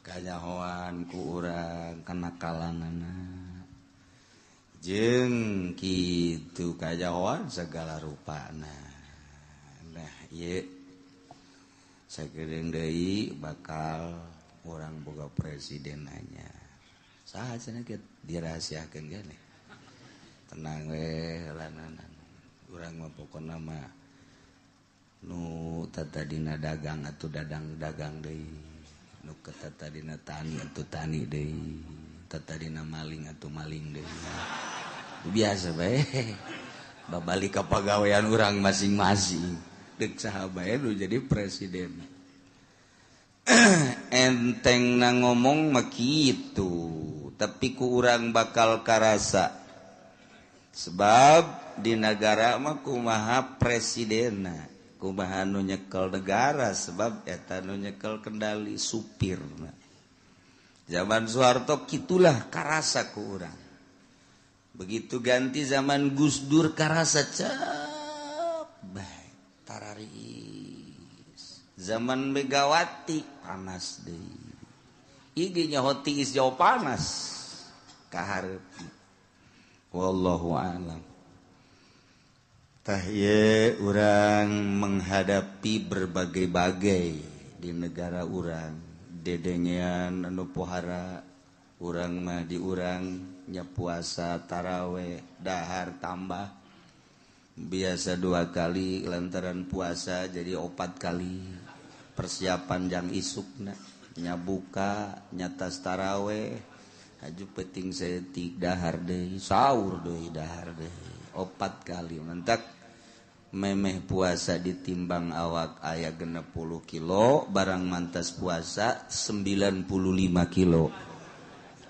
[SPEAKER 1] kanyahoan ku urang kenakalanana, jeung kitu kanyahoan segala rupana. Nah ieu sakedeung deui bakal urang boga presiden anyar. Saha cenah kieu dirahasiakeun geuning. Tenang we lananan. Urang mah pokona mah nu tatadina dagang atuh dadang dagang deui, nu tatadina tani atuh tani deui, tatadina maling atuh maling deui. Biasa bae. Babalik ka pagawean urang masing-masing. Deuk saha bae nu jadi presiden. Enteng na ngomong mah kitu, tapi ku urang bakal karasa. Sebab di nagara mah kumaha presidenna, kumaha nu nyekel negara, sebab eta nu nyekel kendali supirna. Zaman Soeharto kitulah karasa ku urang. Begitu ganti zaman Gus Dur karasa cep bae tararis. Zaman Megawati panas deui. Ieu ge nyaho tiis jauh panas kahareup. Wallahu a'lam. Tah ieu urang menghadapi berbagai-bagai di negara urang, dedengean anu pohara urang mah di urang nya puasa taraweh dahar tambah biasa 2 kali lantaran puasa jadi 4 kali persiapan jang isukna nya buka nya tas taraweh haju penting saeutik dahar deui sahur deui dahar deui 4 kali mentak memeh puasa ditimbang awak aya 60 kilo barang mantas puasa 95 kilo.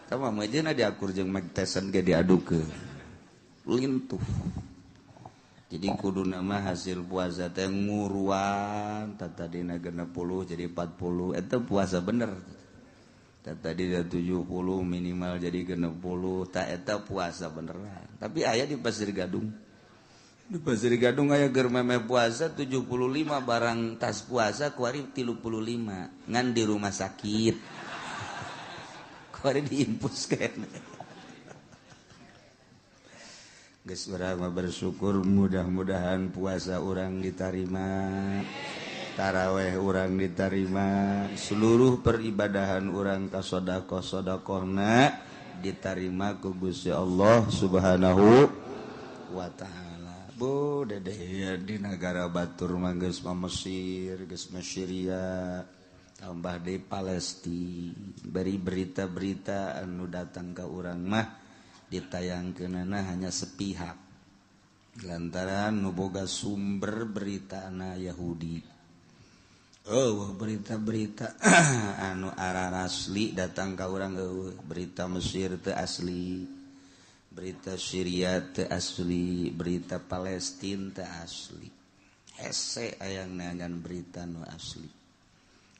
[SPEAKER 1] Tama mah diakur jeung Mike Tyson ge diadukeun lintuh. Jadi kudu nama hasil puasa teh nguruan tadina 60 jadi 40 eta puasa bener. Tadina 70 minimal jadi 60 ta eta puasa beneran. Tapi aya di Pasir Gadung. Di Pasir Gadung aya keur memeh puasa 75 barang tas puasa kuari 35 ngan di rumah sakit. Kuari diinfuskeun. Geus urang mah bersyukur mudah-mudahan puasa urang diterima, taraweh urang diterima, seluruh peribadahan urang ka sedekah-sedekahna diterima ku Gusti Allah Subhanahu wa taala. Bu dedeh di nagara batur mah geus mah Mesir, geus mah Syria, tambah deui Palestina. Bari berita-berita anu datang ka urang mah ditayangkeunana hanya sepihak lantaran nu boga sumber beritana Yahudi. Oh, berita-berita anu arasli datang ka urang eueuh, berita Mesir teu asli, berita Syria teu asli, berita Palestina teu asli. Hese aya neangan berita nu asli.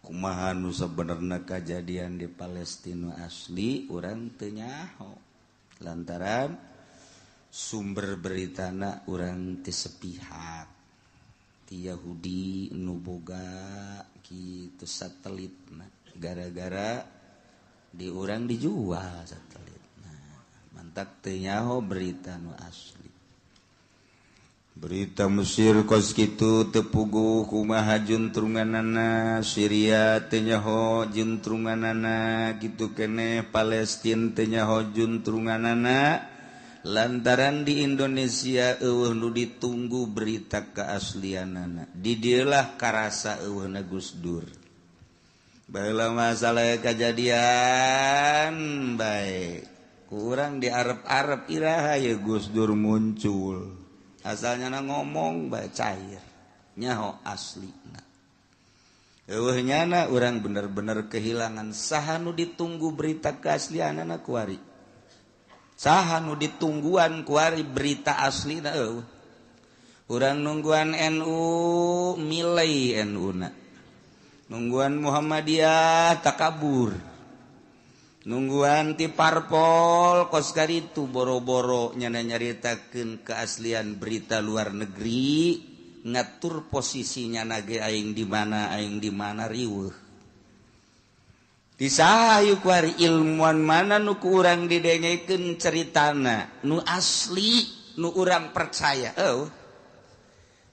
[SPEAKER 1] Kumaha nu sabenerna kajadian di Palestina nu asli urang teu nyaho. Lantaran sumber beritana urang teu sepihak ti Yahudi nu boga kitu satelitna, gara-gara di urang dijual satelitna, mantak teu nyaho berita nu asli. Berita Mesir kos kitu teu puguh kumaha juntrunganana, Syria teu nyaho juntrunganana, kitu keneh Palestina teu nyaho juntrunganana, lantaran di Indonesia eueuh nu ditunggu berita keaslianana. Di dieu lah karasa eueuhna Gus Dur. Baheula masalah kajadian bae ku urang di Arab-Arab iraha ye Gus Dur muncul. Asalnya na ngomong bae cair nyaho aslina. Eueuh nyana urang bener-bener kehilangan. Saha nu ditunggu berita keaslianana kuari? Saha nu ditungguan kuari berita aslina? Eueuh. Urang nungguan NU, milai NU na. Nungguan Muhammadiyah, takabur. Nungguan ti parpol kos itu, boro-boro nyana nyaritakeun keaslian berita luar negeri, ngatur posisinya nage aing di mana, aing di mana, riweuh. Ti saha kuari? Ilmuwan mana nu ku urang didengekeun ceritana nu asli, nu urang percaya? Oh,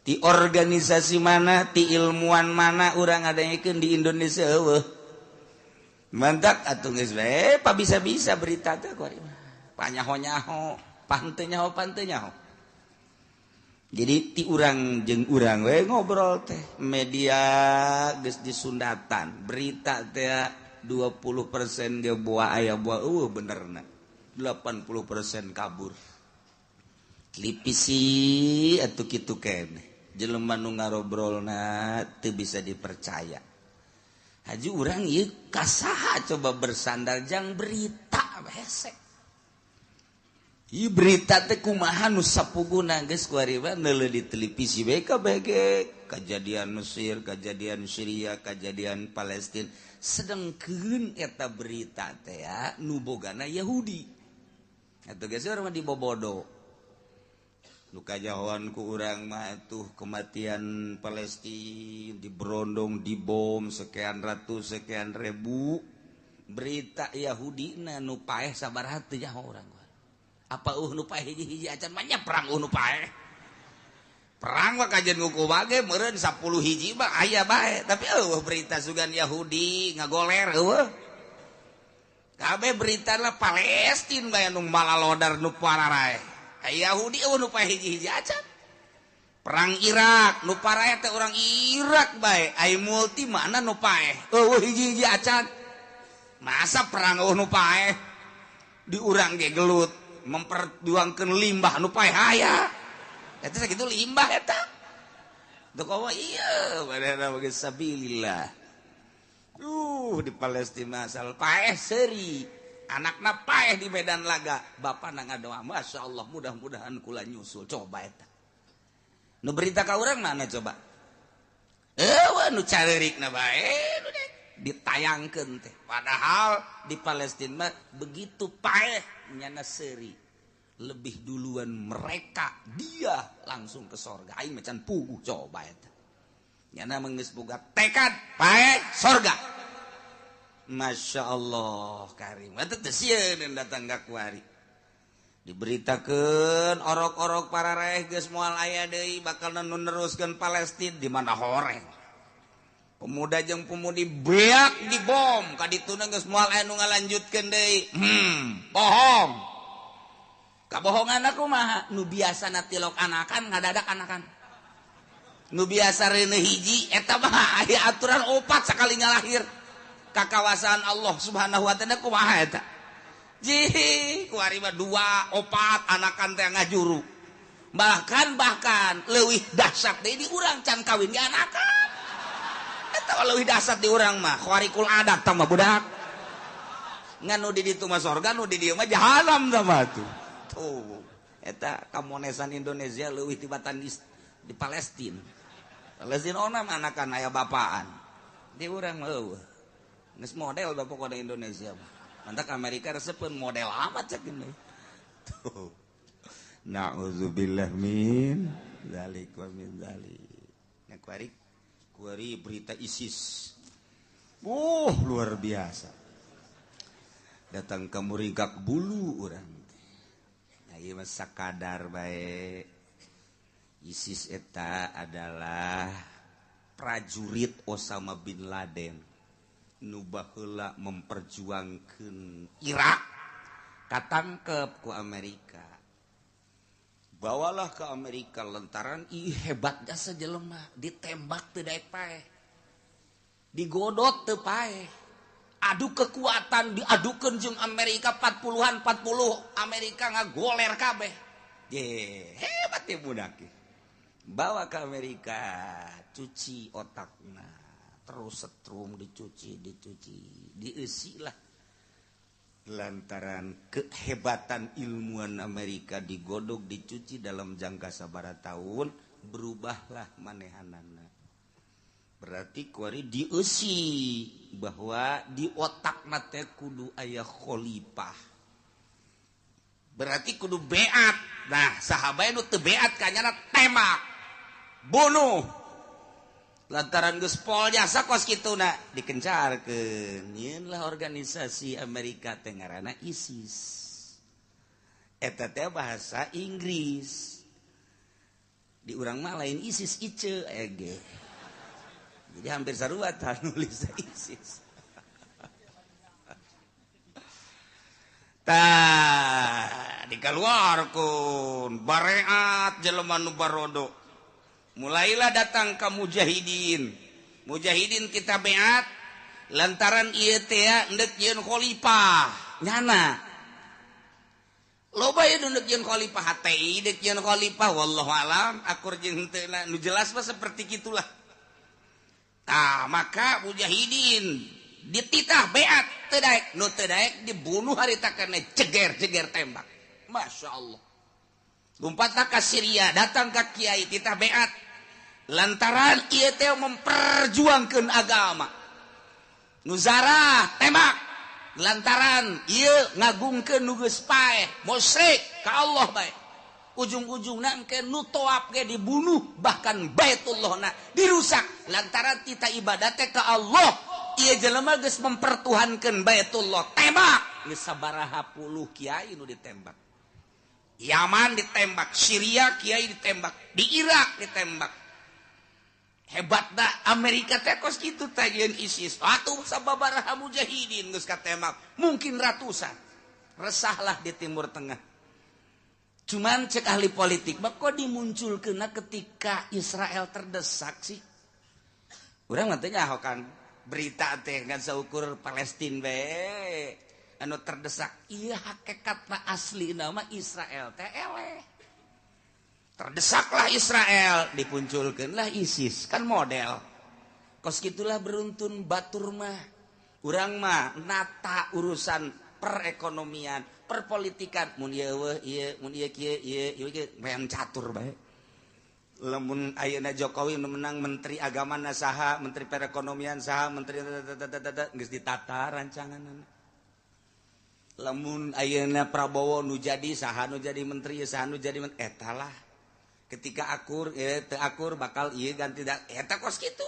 [SPEAKER 1] di organisasi mana, ti ilmuwan mana urang ngadengekeun di Indonesia? Eueuh. Mantap atuh, geus we pa bisa-bisa berita teh kuari mah panyaho-nyaho, pante nyaho, pante nyaho. Jadi ti urang jeung urang we ngobrol teh, media geus disundatan berita teh. 20% ge buah aya, buah eueuh benerna, 80% kabur. Televisi atuh kitu keneh, jelema nu ngarobrolna teu bisa dipercaya. Haji urang ieu kasaha coba bersandar jang berita hese? Ieu berita teh kumaha nu sapuguna? Geus kuari mah neuleuh di televisi we kabeh, kejadian Mesir, kejadian Syria, kejadian Palestina. Sedengkeun eta berita teh ya nu bogana Yahudi. Atuh geus urang mah dibobodo. Nu kajahoan ku urang mah tuh kematian Palestina diberondong, dibom sekian ratus, sekian ribu. Berita Yahudi na nu paeh sabaraha teu nyaho urang. Apa nu paeh hiji-hiji acan mah? Perang nu paeh, perang mah kajian nguku bage meureun 10 hiji mah aya bae, tapi eueuh berita sugan Yahudi ngagoler, eueuh. Kabeh berita lah Palestina bae nu malalodar, nu pararaeh. Yahudi eueuh nu paeh hiji-hiji acan. Perang Irak nu paraeh teh orang Irak bae. Ai multi mana nu paeh? Eueuh hiji-hiji acan. Masa perang eueuh nu paeh? Di urang ge gelut memperjuangkeun limbah, nu paeh aya. Eta sakitu limbah eta. Teu komo ieu padahal bagi sabilillah. Di Palestina asal paeh seuri. Anakna paeh di medan laga, bapak na ngadoa, "Masya Allah, mudah-mudahan kula nyusul." Coba eta nu berita ka urang mana coba? Eueuh. Nu careurikna bae nu ditayangkeun teh, padahal di Palestina mah begitu paeh nyana seuri lebih duluan mereka, dia langsung ke sorga, aing macan puguh. Coba eta nyana geus boga tekad paeh sorga. Masya Allah Karim. Eta teu sieun datang ka kuari. Diberitakeun orok-orok para raeh geus moal aya deui bakal nu neruskeun Palestina, di mana horeng. Pemuda jeung pemudi beak dibom ka dituna, geus moal aya nu ngalanjutkeun deui. Bohong. Kabohongan aku mah nu biasa tilok anakan ngadadak anakan. Nu biasa reuneuh hiji, eta mah aya aturan opat sakali ngalahir. Kakawasaan Allah Subhanahu wa Ta'ala kumaha eta? Jih, kuari mah dua, opat anakan teh ngajuru. Bahkan bahkan leuwih dahsyat deui di urang, can kawin ge anakan. Eta leuwih dahsyat di urang mah, khariqul adat tah mah budak. Ngan nu di ditu mah sorga, nu di dieu mah jahanam tah mah tuh. Tuh, eta kamonesan Indonesia leuwih tibatan di Palestina. Palestina onam anakan aya bapaan. Di urang eueuh. Geus model dah pokoknya Indonesia mah. Mantak Amerika resepeun model amat cek ini. Tuh. Na'udzubillah min dzalik wa min dzalik. Nah, kuari kuari berita ISIS. Luar biasa. Datang ke muringkak bulu urang teh. Nah, ieu mah sakadar bae. ISIS eta adalah prajurit Osama bin Laden nu baheula memperjuangkeun Irak, katangkep ku Amerika, bawalah ke Amerika lantaran ih hebat jasa jelema, ditembak teu daek paeh, digodot teu paeh, adu kekuatan diadukeun jeung Amerika 40-an 40, Amerika ngagoler kabeh. Ye, hebat ya budak. Bawa ke Amerika, cuci otakna. Terus setrum dicuci, dicuci, diisi lah. Lantaran kehebatan ilmuwan Amerika digodok, dicuci dalam jangka sabara tahun, berubahlah manehanana. Berarti kuari dieusi bahwa di otak teh kudu aya khalifah. Berarti kudu beat. Nah, sahabat nu teu beat kanyana tembak, bunuh. Lantaran geus pol jasa kos kituna dikencarkeun. Nyeun lah organisasi Amerika teh ngaranna ISIS. Eta teh bahasa Inggris. Di urang mah lain ISIS, ICE ege. Jadi hampir sarua tah nulis ISIS. Tah dikaluarkeun bareat jelema nu barodo. Mulailah datang ke mujahidin. Mujahidin kita beat lantaran ieu teh endek yeun khalifah nyana. Loba ieu nu ndek yeun khalifah HTI dek yeun khalifah wallahu alam akur jeung henteu nu jelas mah seperti kitulah. Tah maka mujahidin dititah beat teu daek, nu teu daek dibunuh harita kana jeger-jeger tembak. Masya Allah. Lompatlah ka Syria, datang ka kiai titah beat. Lantaran ieu teh memperjuangkeun agama. Nuzarah tembak. Lantaran ieu ngagungkeun nu geus paeh, musyrik ka Allah bae. Ujung-ujungna engke nu toap ge dibunuh, bahkan Baitullahna dirusak lantaran tita ibadah teh ka Allah. Ieu jelema geus mempertuhankeun Baitullah, tembak. Geus sabaraha puluh kiai nu ditembak. Yaman ditembak, Syria kiai ditembak, di Irak ditembak. Hebat dah Amerika teh kos kitu teh jeung ISIS. Atuh sababaraha mujahidin geus katembak, mungkin ratusan. Resahlah di Timur Tengah. Cuman cek ahli politik, mah kok dimunculkeunna ketika Israel terdesak sih? Urang mah teh nyaho kan berita teh ngan saukur Palestina bae anu terdesak. Ieu hakikatna aslina mah Israel teh eleh. Terdesaklah Israel, dipunculkeunlah ISIS, kan model. Kos kitulah beruntun batur mah. Urang mah nata urusan perekonomian, perpolitikan, mun ieu eueuh ieu, mun ieu kieu ieu, ieu kieu, main catur bae. Lamun ayeuna Jokowi nu menang menteri agama na saha, menteri perekonomian saha, menteri geus ditata rancanganna. Lamun ayeuna Prabowo nu jadi saha nu jadi menteri, saha nu jadi menteri, eta lah. Ketika akur, teu akur bakal ieu ganti eta kos kitu.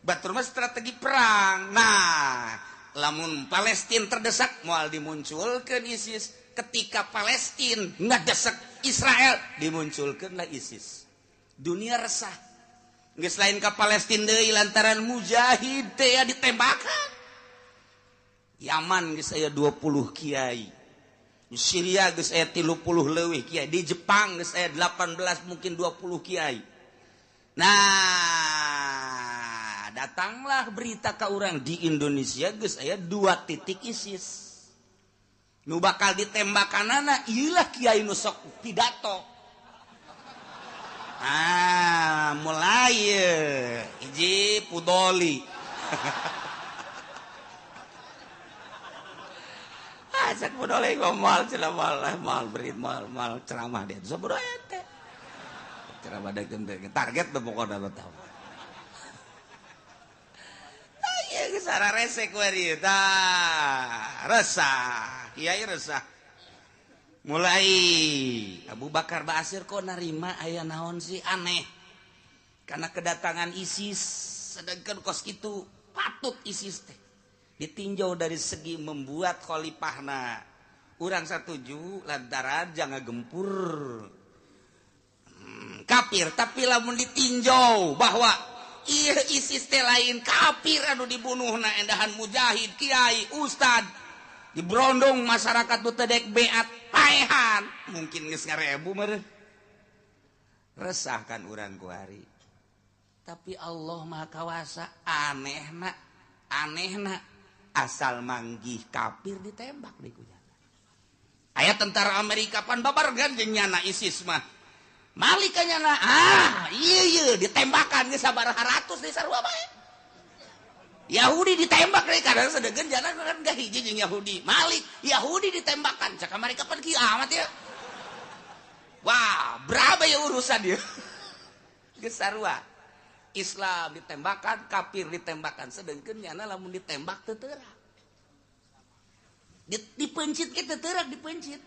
[SPEAKER 1] Batur mah strategi perang. Nah, lamun Palestina terdesak moal dimunculkeun ISIS. Ketika Palestina ngadesak Israel dimunculkeunlah ISIS. Dunia resah. Geus lain ka Palestina deui lantaran mujahid teh ditembakan. Yaman geus aya 20 kiai. Di Syria geus aya 30 leuwih kiai, di Jepang geus aya 18 mungkin 20 kiai. Nah, datanglah berita ka urang di Indonesia geus aya 2 titik ISIS. Nu bakal ditembakanana ieu lah kiai nu sok pidato. Ah, mulai hiji Pudoli. Cek Pudoli mal ceramah mal berit mal mal ceramah dia. Sabodo teh. Ceramah deuk target teh pokona lo tahu. Tah ieu geus ararese ku ieu tah. Resah, kiai resah. Mulai Abu Bakar Ba'asyir kok narima aya naon sih aneh. Karena kedatangan ISIS sedangkan kos kitu patut ISIS teh. Ditinjau dari segi membuat khalifahna. Urang satuju lantaran jangan gempur kafir, tapi lamun ditinjau bahwa ieu ISIS teh lain kafir anu dibunuhna endahan mujahid, kiai, ustad, dibrondong masyarakat nu teu dek beat paehan, mungkin geus ngarebu meureun. Resah kan urang kuari. Tapi Allah Maha Kawasa, anehna, anehna asal manggih kafir ditembak di kujana. Aya tentara Amerika pan babargan jeung nyana ISIS mah. Malik nyana, ah ieu ieu ditembakan geus sabaraha ratus di sarua bae. Yahudi ditembak deui kadang sedengkeun jalan kan gak hiji jeung Yahudi. Malik Yahudi ditembakan cak Amerika pan kieu amat ya. Wah, berapa ya urusan dia? Geus sarua. Islam ditembakan, kafir ditembakan, sedengkeun nyana lamun ditembak teu teurak. Dipencit ge teu teurak dipencit.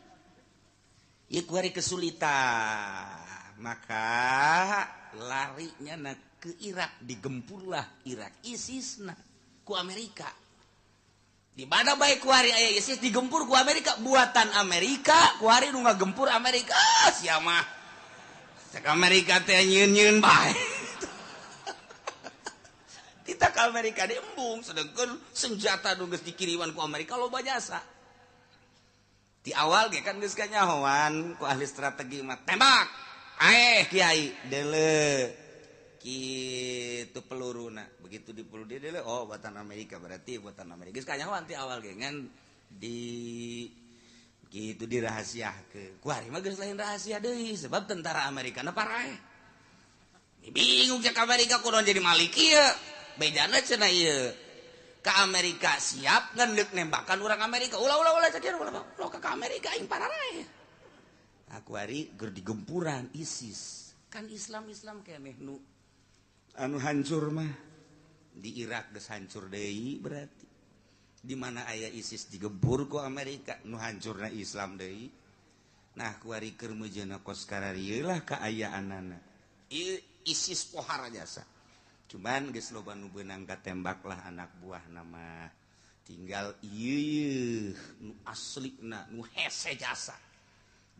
[SPEAKER 1] Ieu kuari kesulitan. Maka larinya na ke Irak, digempurlah Irak ISIS na ku Amerika. Di mana baik kuari aya ISIS digempur ku Amerika, buatan Amerika, kuari nu ngagempur Amerika. Ah, sia mah. Cek Amerika teh nyieun-nyieun bae. Kita ke Amerika diembung, sedangkan senjata nu geus dikiriman ku Amerika loba jasa. Di awal ge kan geus kanyahoan ku ahli strategi mah tembak. Aeh kiai deuleu. Gitu peluruna begitu di peluru dia oh buatan Amerika berarti buatan Amerika geus kanyahoan ti awal ge ngan di gitu dirahasiakeun kuari mah geus lain rahasia deui sebab tentara Amerika na paraeh bingung cek Amerika kudu jadi malik ieu bejana cenah ieu ka Amerika siap ngan deuk nembakan urang Amerika ulah ulah ulah cek ulah ulah ka Amerika aing paraeh aku ari ger digempuran ISIS kan Islam-Islam keneh nu anu hancur mah di Irak geus hancur deui berarti di mana aya ISIS digempur ku Amerika nu hancurna Islam deui. Nah kuari keur meujeuhna kos kararieu lah kaayaanana ieu ISIS pohara jasa cuman geus loba nu beunang katembak lah anak buah nama tinggal ieu nu aslina nu hese jasa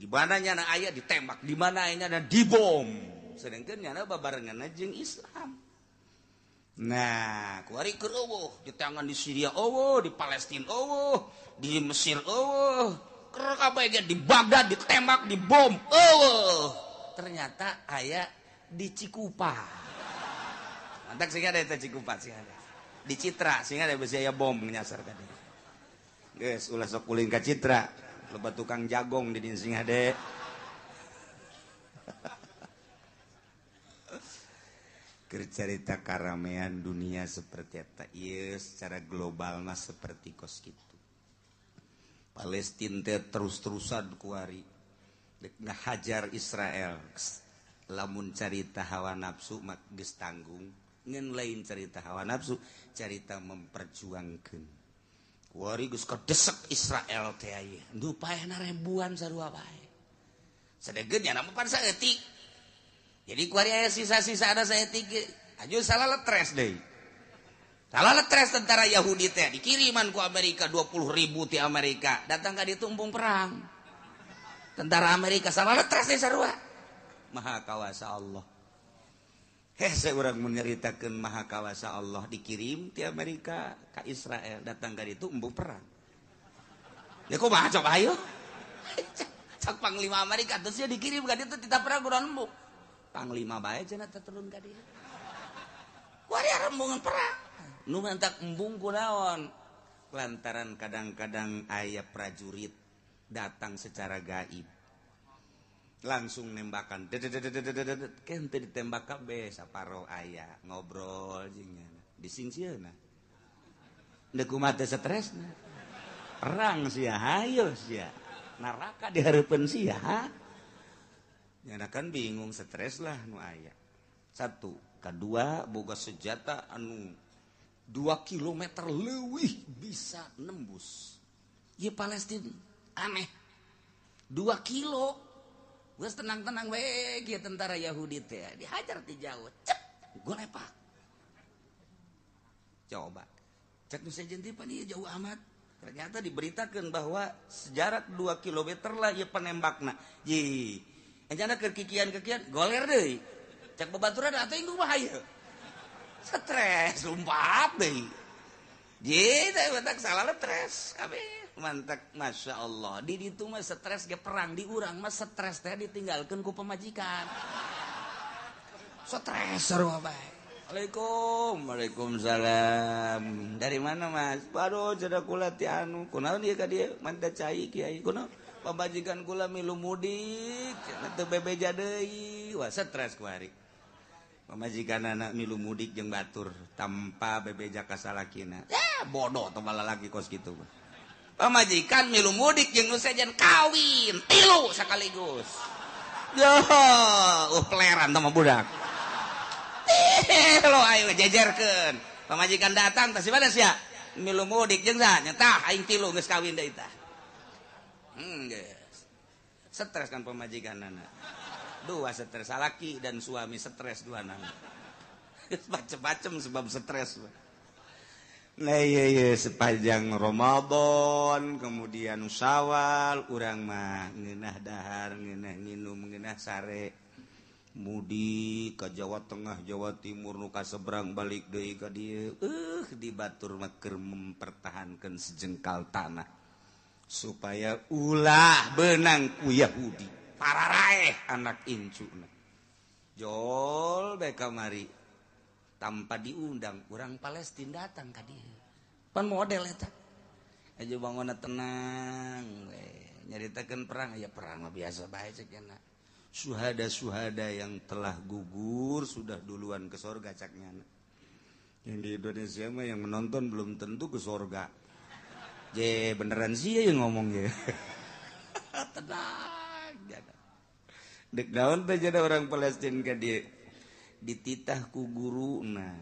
[SPEAKER 1] di mana nyana aya ditembak di mana aya nyana dibom sedangkan nyana babarengan jeung Islam. Nah kuari keur eueuh di tangan di Syria eueuh di Palestina eueuh di Mesir eueuh keur kabeh ge di Baghdad ditembak dibom eueuh ternyata aya di Cikupa mantak sing ada eta Cikupa sing ada di Citra sing ada besi aya bom nyasar ka dieu geus ulah sok ulin ka Citra loba tukang jagong di dieu sing hade. Cerita karamean dunia seperti eta ieu secara global mah seperti kos kitu. Palestina teh terus-terusan kuari dek ngahajar Israel. Lamun carita hawa nafsu mah geus tanggung, ngan lain carita hawa nafsu, carita memperjuangkeun. Kuari geus kadesek Israel teh ieu. Nu paehna ribuan sarua bae. Sadegeun nya mah pan saeutik. Jadi kuari aya sisa-sisa ada saeutik aju salah letres deui. Salah letres tentara Yahudi teh dikiriman ku Amerika 20.000 ti Amerika. Datang ka ditu embung perang. Tentara Amerika salah letres deui sarua. Maha kawasa Allah. Hese urang mun nyaritakeun maha kawasa Allah dikirim ti Amerika ka Israel datang ka ditu embung perang. Ya kumaha coba ayo. Cak panglima Amerika terus dia dikirim ka ditu tita perang urang embung. Panglima bae cenah teh turun ka dieu. Kuari rembungan perang. Nu mantak embung kunaon? Lantaran kadang-kadang aya prajurit datang secara gaib. Langsung nembakan. Ken teu ditembak kabeh saparo aya ngobrol jeung nyana. Disingsieuna. Deuk kumaha teh stresna. Perang sia hayo sia. Neraka dihareupeun sia. Nyana kan bingung stres lah nu aya. Satu, kedua boga senjata anu 2 kilometer leuwih bisa nembus. Ieu Palestina aneh. 2 kilo. Geus tenang-tenang we kieu tentara Yahudi teh dihajar ti jauh. Cep, golepak. Coba. Cek nu sejen teh pan ieu jauh amat. Ternyata diberitakan bahwa sejarak 2 kilometer lah ieu penembakna. Ye. Encana keur kikian-kikian goler deui. Cek babaturan atuh inggung mah hayu. Stres lompat deui. Ye teh mantak salah stres kabeh. Mantak Masya Allah. Di ditu mah stres ge perang di urang mah stres teh ditinggalkeun ku pamajikan. Stres sarua bae. Waalaikum, waalaikumsalam. Dari mana Mas? Waduh, jada kula ti anu. Kunaon ieu ka dieu? Manta cai kiai. Kunaon? Pamajikan kula milu mudik, cenah teu bebeja deui. Wah, stres ku ari. Pamajikan anak milu mudik jeung batur tanpa bebeja ka salakina. Ya bodoh teh lalaki kos kitu. Pamajikan milu mudik jeung nu sejen kawin tilu sekaligus. Yo, peleran teh mah budak. Lo ayo jejerkeun. Pamajikan datang tah si mana sia? Milu mudik jeung saha? Nya tah aing tilu geus kawin deui tah. Geus. Stres kan pamajikanana. Dua stres, salaki dan suami stres dua nana. Macem-macem sebab stres. Nah iya, iya sepanjang Ramadan kemudian Syawal urang mah ngeunah dahar, ngeunah nginum, ngeunah sare. Mudik ke Jawa Tengah, Jawa Timur nu kaseberang balik deui ka dieu. Di batur mah keur mempertahankan sejengkal tanah supaya ulah benang ku Yahudi. Pararaeh anak incuna. Jol bae kamari tanpa diundang urang Palestina datang ka dieu. Pan model eta. Aja bangunna tenang we. Nyaritakeun perang ya perang mah biasa bae cek nya. Suhada-suhada yang telah gugur sudah duluan ke sorga cak nyana. Yang di Indonesia mah yang menonton belum tentu ke sorga. Je beneran sih yang ngomong ya. Tenang. Dek daun teh jadi orang Palestina ka dieu dititah ku guruna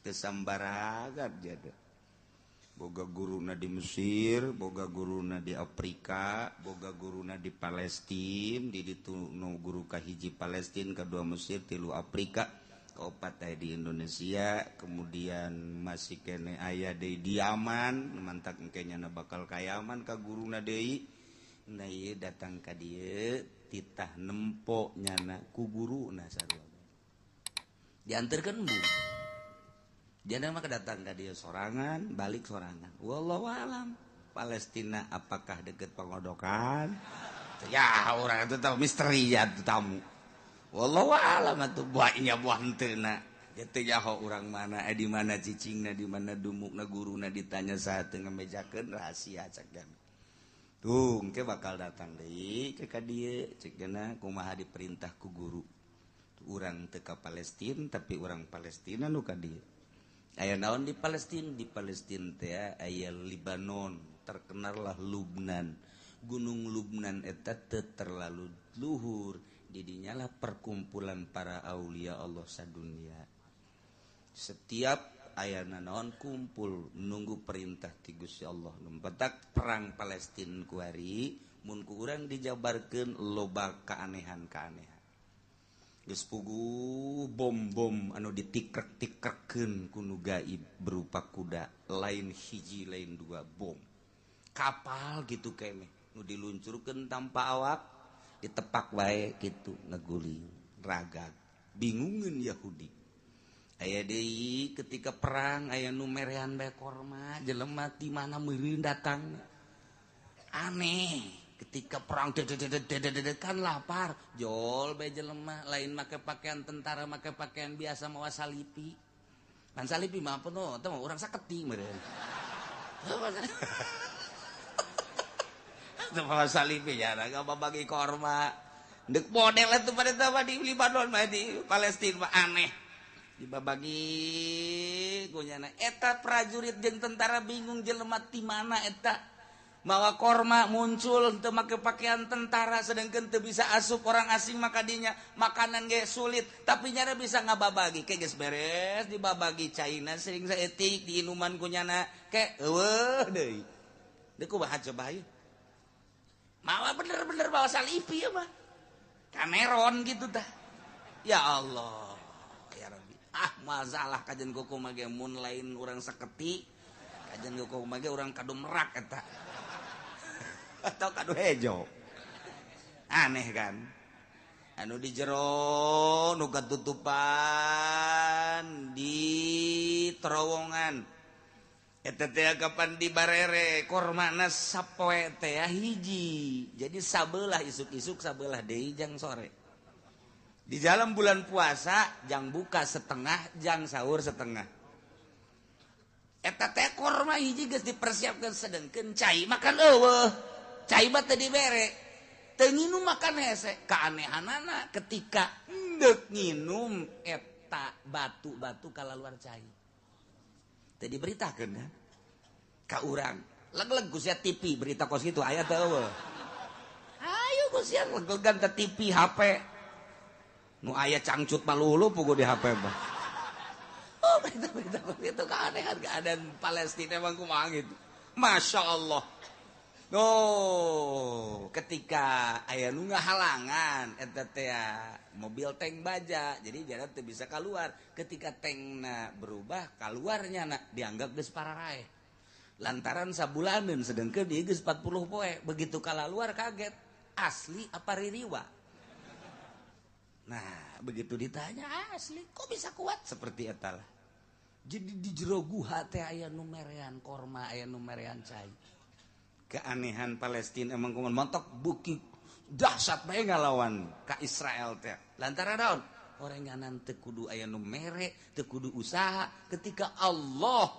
[SPEAKER 1] teu sambaragat jadi. Boga guruna di Mesir, boga guruna di Afrika, boga guruna di Palestina, di ditu nu guru kahiji Palestina, kedua Mesir, tilu Afrika, kaopat aya di Indonesia, kemudian masih kene aya deui di Yaman, mantak engke nyana bakal ka Yaman ka guruna deui. Nah ieu datang ka dieu titah nempo nyana ku guruna sarua. Dianterkeun embung. Dia mah datang ka dieu sorangan, balik sorangan. Wallahu alam. Palestina apakah deket Pangodokan? Ya orang itu tahu misteri ya tamu. Wallahu alam atuh buahnya buah henteu na. Teu nyaho urang mana, di mana cicingna, di mana dumukna guruna ditanya saha teu ngamejakeun rahasia cak jana. Tuh, engke bakal datang deui ke ka dieu cek jana kumaha diperintah ku guru. Urang teu ka Palestina tapi urang Palestina nu ka dieu. Aya naon di Palestina? Di Palestina teh aya Libanon, terkenallah Lubnan. Gunung Lubnan eta teu terlalu luhur, didinyalah perkumpulan para aulia Allah sadunia. Setiap ayana naon kumpul nunggu perintah ti Gusti Allah. Lumpetak perang Palestina kuari mun ku urang dijabarkeun loba keanehan-keanehan. Geus puguh bom-bom anu ditikrek-tikrekeun ku nu gaib berupa kuda, lain hiji lain dua bom. Kapal gitu keneh nu diluncurkeun tanpa awak, ditepak wae kitu ngeguling, ragag. Bingungeun Yahudi. Aya deui ketika perang aya nu merean bae korma, jelema ti mana meureun datang. Aneh. Ketika perang kan lapar, jol bae jelema lain make pakaian tentara, make pakaian biasa mawa salipi. Pan salipi mah apa no, teh mah urang saketi meureun. Teu mawa salipi ya, bagi korma. Deuk model eta pada teh di Libanon mah di Palestina mah aneh. Dibabagi kunyana eta prajurit jeung tentara bingung jelema ti mana eta. Mawa korma muncul teu make pakaian tentara sedangkan teu bisa asup orang asing maka dinya makanan ge sulit tapi nyana bisa ngababagi ke geus beres dibabagi caina sering saeutik diinuman kunyana ke eueuh deui. Deuk kumaha coba ieu? Mawa bener-bener bawa salipi ya mah. Kameron gitu tah. Ya Allah. Ya Rabbi. Ah masalah kajian kuku mah ge mun lain urang saketi kajian kuku mah ge urang kadu merak eta. Atau kadu hejo. Aneh kan? Anu di jero nu katutupan di terowongan. Eta teh kapan di barere kormana sapoe teh hiji. Jadi sabelah isuk-isuk sabelah deui jang sore. Di dalam bulan puasa jang buka setengah, jang sahur setengah. Eta teh korma hiji geus dipersiapkeun sedengkeun cai makan eueuh. Cai mah teu dibere. Teu nginum makan hese. Keanehanana ketika Ndek nginum eta batu-batu kalaluar cai. Teu diberitakeun kan? Ka urang. Leg-leg ku sia TV berita kos kitu aya teu eueuh. Ayo ku sia leg-legan teh TV HP. Nu aya cangcut malulu pugu di HP mah. Oh, berita-berita kos kitu keanehan keadaan Palestina emang kumaha gitu. Masya Allah. Oh, ketika aya nu ngahalangan eta teh mobil tank baja, jadi jalan teu bisa keluar. Ketika tankna berubah, keluarnya na dianggap geus pararaeh. Lantaran sabulaneun sedengkeun ieu geus 40 poe, begitu kalaluar kaget, asli apa ririwa? Nah, begitu ditanya asli, kok bisa kuat seperti eta lah. Jadi di jero guha teh aya nu merean korma, aya nu merean cai. Keanehan Palestina emang kumaha montok buki dahsyat bae ngalawan ka Israel teh. Lantaran naon? Orenganan teu kudu aya nu mere, teu kudu usaha ketika Allah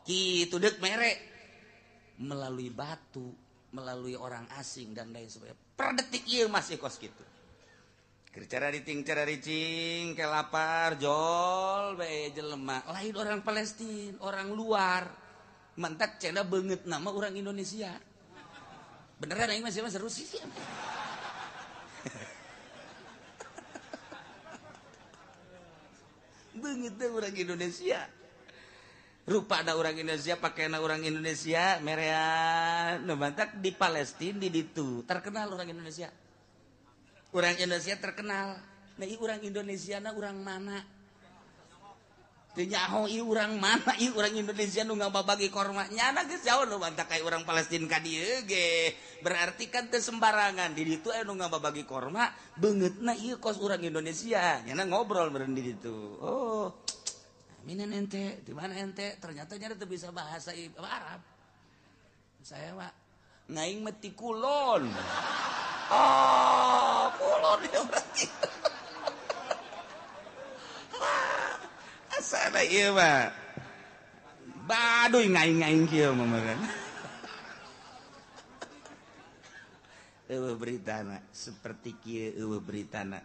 [SPEAKER 1] kitu deuk mere melalui batu, melalui orang asing dan lain sebagainya. Per detik ieu masih kos kitu. Keur cara ricing ke lapar jol bae jelema, lain orang Palestina, orang luar. Mantak cena banget nama orang Indonesia. Beneran aing masih seru sih. Beungeut teh orang Indonesia. Rupa ada orang Indonesia, pakaian orang Indonesia, merean. Nu mantak di Palestina di ditu terkenal orang Indonesia. Orang Indonesia terkenal. Nah, ieu orang Indonesia na orang mana? Teu nyaho ieu urang mana ieu urang Indonesia nu ngababagi korma nyana geus jauh nu mantak ka urang Palestina ka dieu ge. Berarti kan teu sembarangan di ditu aya nu ngababagi korma beungeutna ieu kos urang Indonesia nyana ngobrol meureun di ditu. Oh, minen ente di mana ente ternyata nyana teu bisa bahasa Arab. Saya mah ngaing mah ti kulon. Oh, kulon ya berarti. Asana ieu mah. Baduy ngaing-ngaing kieu mah meureun. Eueuh beritana seperti kieu eueuh beritana.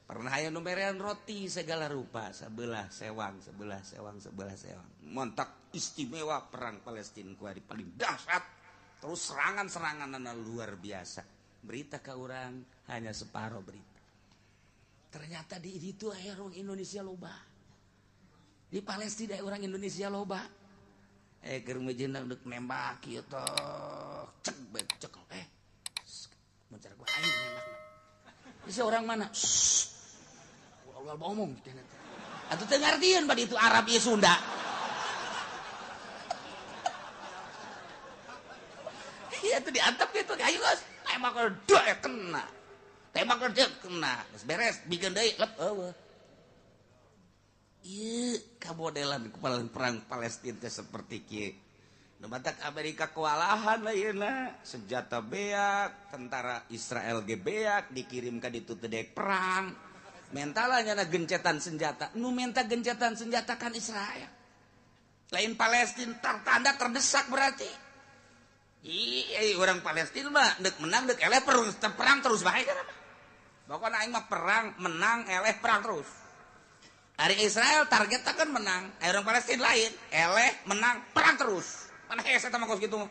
[SPEAKER 1] Pernah aya nu merean roti segala rupa, sebelah sewang, sebelah sewang, sebelah sewang. Montak istimewa perang Palestina kuari paling dahsyat. Terus serangan-seranganna luar biasa. Berita ka urang hanya separo berita. Ternyata di ditu aya orang Indonesia loba. Di Palestina orang Indonesia loba. Keur mejeuna deuk nembak kieu teh. Cek bae cek. Mun cara gua aing nembakna. Bisa orang mana? Ulah ngomong teh. Atuh teu ngartieun bad itu Arab ieu Sunda. Iya tuh diantep gitu. Ayo geus, tembak dek kena. Tembak dek kena. Geus beres bikin deui lep eueuh. Iya, kamodelan kepala perang Palestina teh seperti kieu. Nu matak Amerika kewalahan lainna, senjata beak, tentara Israel ge beak dikirim ka ditu teu dek perang. Mentalanya na gencetan senjata. Nu menta gencetan senjata kan Israel. Lain Palestina tertanda terdesak berarti. Iya, orang Palestina mah deuk menang deuk eleh perang terus bae kan. Pokona aing mah perang menang eleh perang terus. Ari Israel targetnya kan menang, orang Palestina lain, eleh menang perang terus. Mana hese mah kos kitu mah.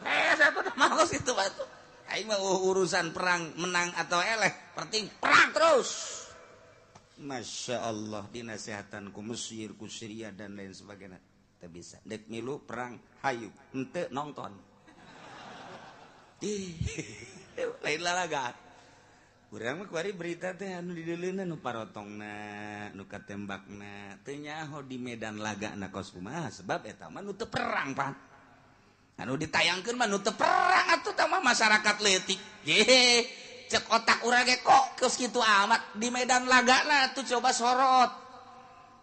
[SPEAKER 1] Hese mah kos kitu batu. Aing mah urusan perang menang atau eleh, penting perang terus. Masya Allah dinasehatan ku Mesir, ku Syria dan lain sebagainya. Teu bisa. Dek milu perang hayu, henteu nonton. Lain lalagaan. Urang mah kuari berita teh anu dideuleuna nu parotongna, nu katembakna, teu nyaho di medan lagana kos kumaha sebab eta mah nu teu perang pan. Anu ditayangkeun mah nu teu perang atuh tah mah masyarakat leutik. Ye, cek otak urang ge kok geus kitu amat di medan lagana atuh coba sorot.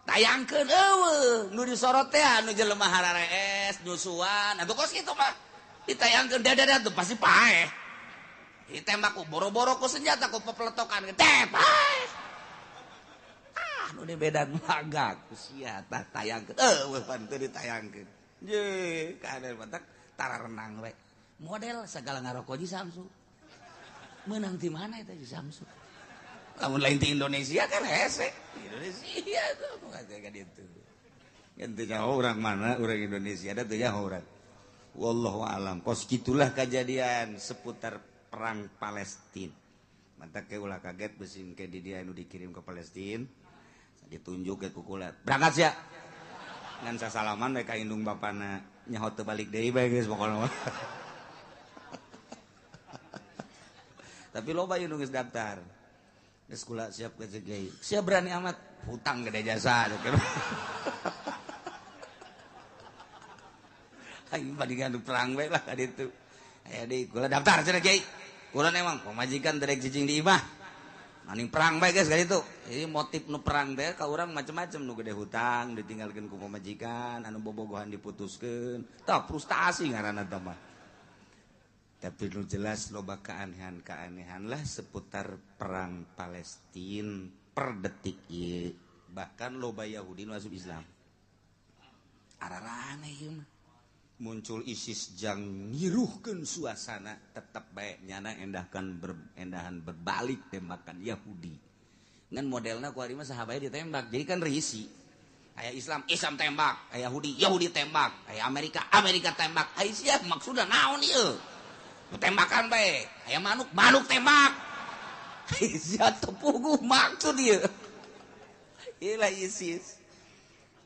[SPEAKER 1] Tayangkeun eueuh nu disorot teh anu jelema hararees, nyusuan, atuh kos kitu mah. Ditayangkeun dadah tuh pasti paeh. Ditembak ku boro-boro ku senjata ku pepeletokan teh paeh. Ah nu di medan laga ku sia tah tayangkeun eueuh pan teu ditayangkeun. Ye, kader batak tara renang we. Model segala ngaroko ji Samsu. Menang di mana eta ji Samsu? Lamun lain di Indonesia kan hese. Indonesia tuh bukan itu. Kan teu nyaho urang mana, urang Indonesia da teu nyaho urang. Wallahu alam. Kos gitulah kejadian seputar perang Palestina. Mantak ke ulah kaget beusim ke di dia anu dikirim ke Palestina. Ditunjuk ke kukulat. Berangkat sia. Ngan sasalaman we ka indung bapana nyaho teu balik deui bae geus pokona. Tapi loba ieu nu geus daftar. Geus kula siap ke kiai. Sia berani amat hutang gede jasa. Aing bandingan perang we lah ka ditu. Aya deui kula daftar cenah kiai. Kula emang pamajikan derek cicing di imah. Maning perang bae geus ka ditu. Jadi motif nu perang teh ka urang macem-macem nu gede hutang ditinggalkeun ku pamajikan, anu bobogohan diputuskeun. Tah frustasi ngaranna teh mah. Tapi nu jelas loba keanehan-keanehan lah seputar perang Palestina per detik ieu. Bahkan loba Yahudi nu asup Islam. Araraneh ieu mah. Muncul ISIS jang ngiruhkeun suasana tetap bae nyana endahkan endahan berbalik tembakan Yahudi. Ngan modelna ku ari mah saha bae ditembak. Jadi kan risi. Aya Islam, Islam tembak, aya Yahudi, Yahudi tembak, aya Amerika, Amerika tembak. Ai sia maksudna naon ieu? Tembakan bae, aya manuk, manuk tembak. Sia teu puguh maksud ieu. Ieu lah ISIS.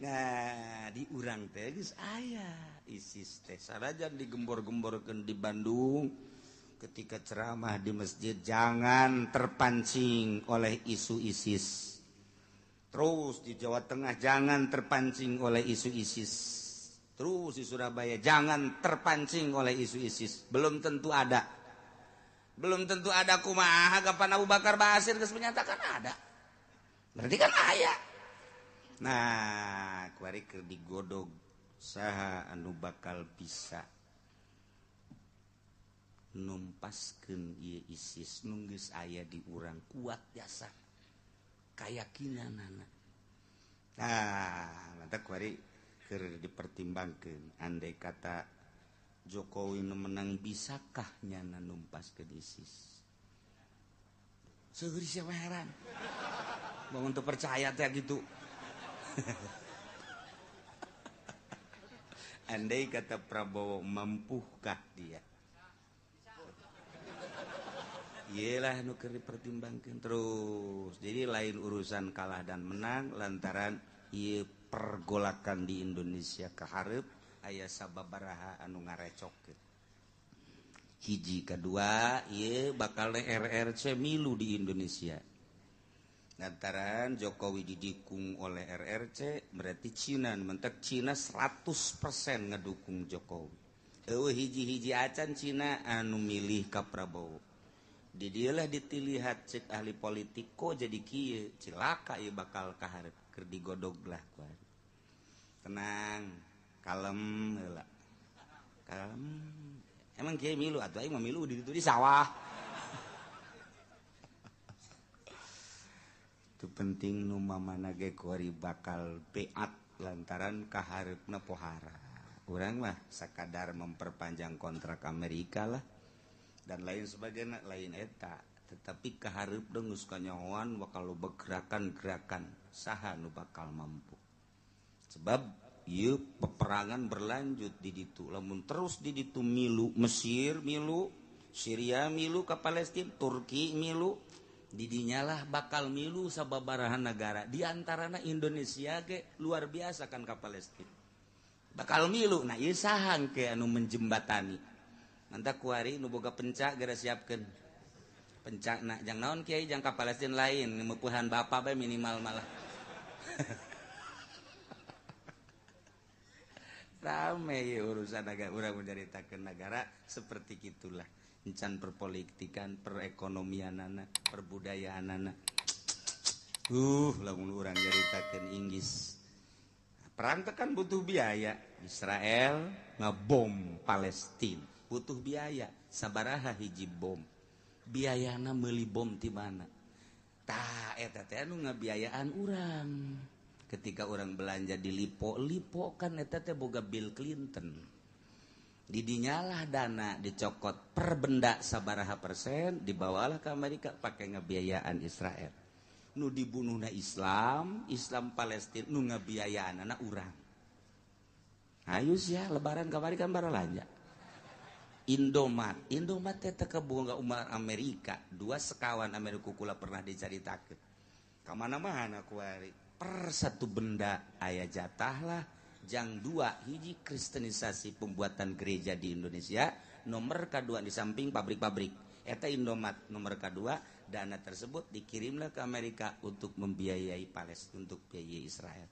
[SPEAKER 1] Nah, di urang teh geus aya ISIS teh sanajan digembor-gemborkeun di Bandung ketika ceramah di masjid jangan terpancing oleh isu ISIS. Terus di Jawa Tengah jangan terpancing oleh isu ISIS. Terus di Surabaya jangan terpancing oleh isu ISIS. Belum tentu ada. Belum tentu ada kumaha kapan Abu Bakar Basir geus menyatakan ada. Berarti kan aya. Nah, kuari keur digodog saha anu bakal bisa numpaskeun ieu ISIS nu geus aya di urang kuat jasa kayakinanana. Nah, mantap kuari keur dipertimbangkeun andai kata Jokowi nu menang bisakah nyana numpaskeun ISIS? Seueur sia heran. Bangun teu percaya teh gitu. Andai kata Prabowo mampukah dia? Iyalah nu keur dipertimbangkeun terus. Jadi lain urusan kalah dan menang lantaran ieu pergolakan di Indonesia kahareup aya sababaraha anu ngarecokkeun. Hiji kedua ieu bakal RRC milu di Indonesia. Lantaran Jokowi didukung oleh RRC berarti Cina mentek Cina 100% ngedukung Jokowi. Eueuh hiji-hiji acan Cina anu milih ka Prabowo. Di dieulah ditilihat cek ahli politik kok jadi kieu cilaka ieu bakal kaharep keur digodog lah ku. Tenang, kalem heula. Kalem. Emang kieu milu atuh aing mah milu di ditu di sawah. Itu penting nu mamana ge kuari bakal beat lantaran kahareupna pohara. Urang mah sakadar memperpanjang kontrak Amerika lah dan lain sebagainya lain eta, tetapi kahareup geus kanyahoan bakal loba gerakan-gerakan saha nu bakal mampu. Sebab ieu peperangan berlanjut di ditu, lamun terus di ditu milu Mesir milu, Syria milu ka Palestina, Turki milu, didinyalah bakal milu sababaraha negara di antarana Indonesia ge luar biasa kan ka Palestina. Bakal milu. Nah ieu saha ke anu menjembatani. Mantap kuari nu boga pencak geura siapkeun. Pencakna jang naon kiai jang ka Palestina lain mepuhan bapak bae minimal malah. Rame ya urusan agak urang menceritakeun negara seperti gitulah. Encan perpolitikan, perekonomianana, perbudayaanana. Lamun urang nyaritakeun Inggris. Perang teh kan butuh biaya. Israel ngebom Palestina, butuh biaya. Sabaraha hiji bom. Biayana meuli bom ti mana? Tah eta teh anu ngabiayaan urang. Ketika orang belanja di Lipo, Lipo kan eta teh boga Bill Clinton. Didinyalah dana dicokot per benda sabaraha persen dibawalah ke Amerika pakai ngebiayaan Israel. Nu dibunuhna Islam, Islam Palestina nu ngabiayaanana urang. Ayo sia lebaran kamari kan baralanja. Indomat, Indomat teh teu kaboga umat Amerika, dua sekawan Amerika kula pernah dicaritakeun. Ka mana-mana kuari per satu benda aya jatah lah jang dua hiji kristenisasi pembuatan gereja di Indonesia, nomor kedua di samping pabrik-pabrik. Eta Indomat nomor kedua, dana tersebut dikirimlah ke Amerika untuk membiayai Palestina, untuk biayai Israel.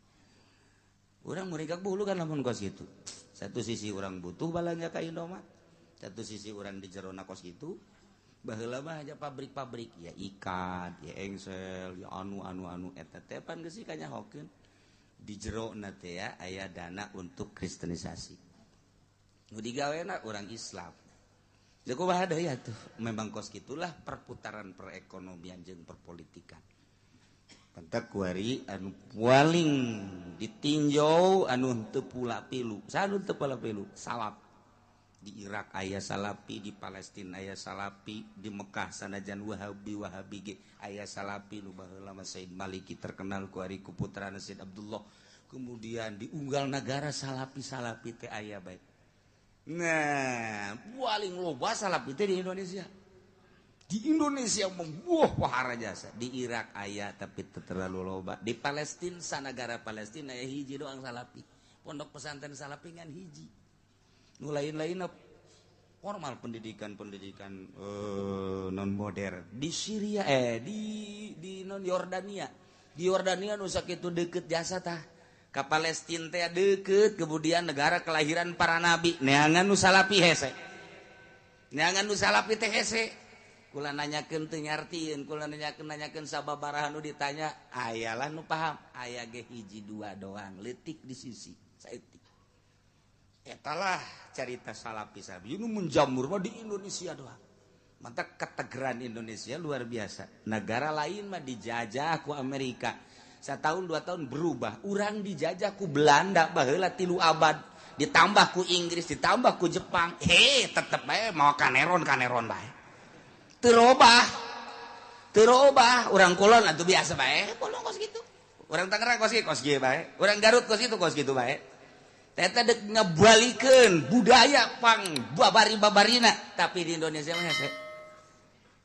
[SPEAKER 1] Urang mereka bulu kan lamun kos gitu. Satu sisi orang butuh balanja ka Indomat, satu sisi orang di jerona kos gitu. Baheula mah aja pabrik-pabrik ya ikan, ya engsel, ya anu anu anu eta teh pan geus kanyahokeun. Di jerona teh ya aya dana untuk kristenisasi. Nu digawena orang Islam. Jadi kumaha deui atuh, memang kos gitulah perputaran perekonomian jeung perpolitikan. Pantak kuari anu paling ditinjau anu teu pula pilu. Saha teu pula pilu? Salaf. Di Irak aya Salafi, di Palestina aya Salafi, di Mekah sanajan Wahabi Wahabi ge aya Salafi nu baheula mah Said Maliki terkenal ku ari ku putrana Said Abdullah. Kemudian di unggal nagara Salafi Salafi teh aya bae. Nah, paling loba Salafi teh di Indonesia. Di Indonesia membuah wahara jasa. Di Irak aya tapi teu terlalu loba. Di Palestina sanagara Palestina aya hiji doang Salafi. Pondok pesantren Salafi ngan hiji. Nu lain-lain formal pendidikan-pendidikan non modern di Syria di non Yordania. Di Yordania nu sakitu deukeut jasa tah ka Palestina teh deukeut, kemudian negara kelahiran para nabi neangan nu Salafi hese. Neangan nu Salafi teh hese. Kula nanyakeun teu nyartieun, kula nanyakeun sababaraha nu ditanya ayalah nu paham, aya ge hiji dua doang leutik di sisi saeutik. Etalah carita Salafi Salafi nu menjamur mah di Indonesia doang. Mantap ketegeran Indonesia luar biasa. Negara lain mah dijajah ku Amerika. Setahun 2 tahun berubah. Urang dijajah ku Belanda baheula 3 abad. Ditambah ku Inggris, ditambah ku Jepang. Hei, tetep bae mau kaneron bae. Teu robah. Teu robah urang kulon atuh biasa bae, kulon kos kitu. Urang Tangerang kos kieu kos kieu bae. Urang Garut kos kitu kos kitu bae. Eta dek ngebalikeun budaya pang babari-babarina, tapi di Indonesia mah hese.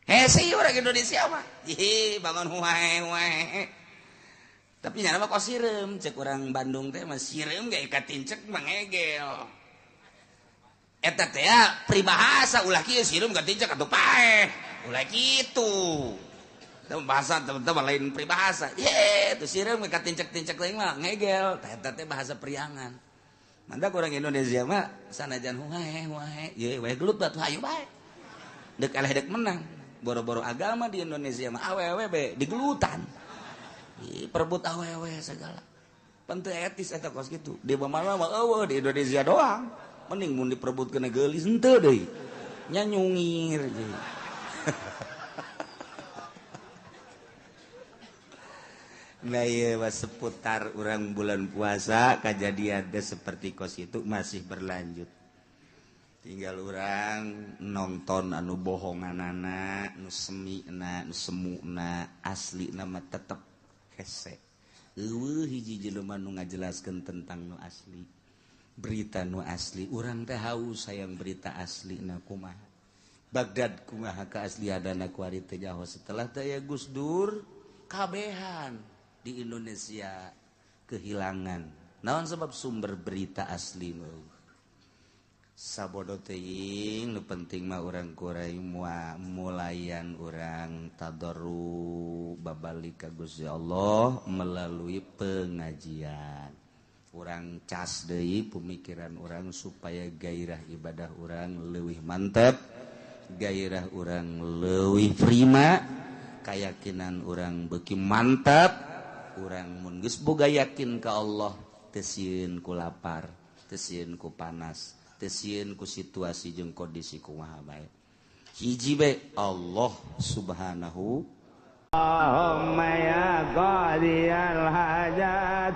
[SPEAKER 1] Hese urang Indonesia mah. Ih, bangun wae-wae. Tapi nyana mah kos sireum, cek urang Bandung teh mah sireum ge katincek mangegel. Eta teh peribahasa ulah kieu sireum katincek atuh paeh. Ulah kitu. Teu bahasa teman-teman lain peribahasa. Ye, tuh sireum ge katincek-tincek teuing mah ngegel. Eta teh bahasa priangan. Mantap orang Indonesia mah sanajan wae wae ye wae gelut batu hayu bae. Dek eleh dek menang. Boro-boro agama di Indonesia mah awewe be digelutan. Ih, perebut awewe segala. Pan teu etis eta kos kitu. Di mana mah eueuh di Indonesia doang. Mending mun diperebutkeun geulis henteu deui. Nya nyungir deui. Nah iya, seputar orang bulan puasa kejadian seperti kos itu masih berlanjut. Tinggal orang nonton anu bohonganana, nu semina, nu semuna, asli nama tetep hese. Eueuh hiji jelema nu ngajelaskeun tentang nu asli. Berita nu asli, urang teh haus hayang berita asli na kumaha. Baghdad kumaha keaslianana kuari teh nyaho setelah teh ya Gus Dur kabehan di Indonesia kehilangan. Naon sebab sumber berita asli nu. Sabodo teuing nu penting mah urang kurai mulayan urang tadarru babalik ka Gusti Allah melalui pengajian. Urang cas deui pemikiran urang supaya gairah ibadah urang leuwih mantep, gairah urang leuwih prima, keyakinan urang beuki mantap. Urang mun geus boga yakin ka Allah teu sieun ku lapar, teu sieun ku panas, teu sieun ku situasi jeung kondisi kumaha bae. Hiji bae Allah Subhanahu.
[SPEAKER 2] Allahumma ya qadiyal hajat.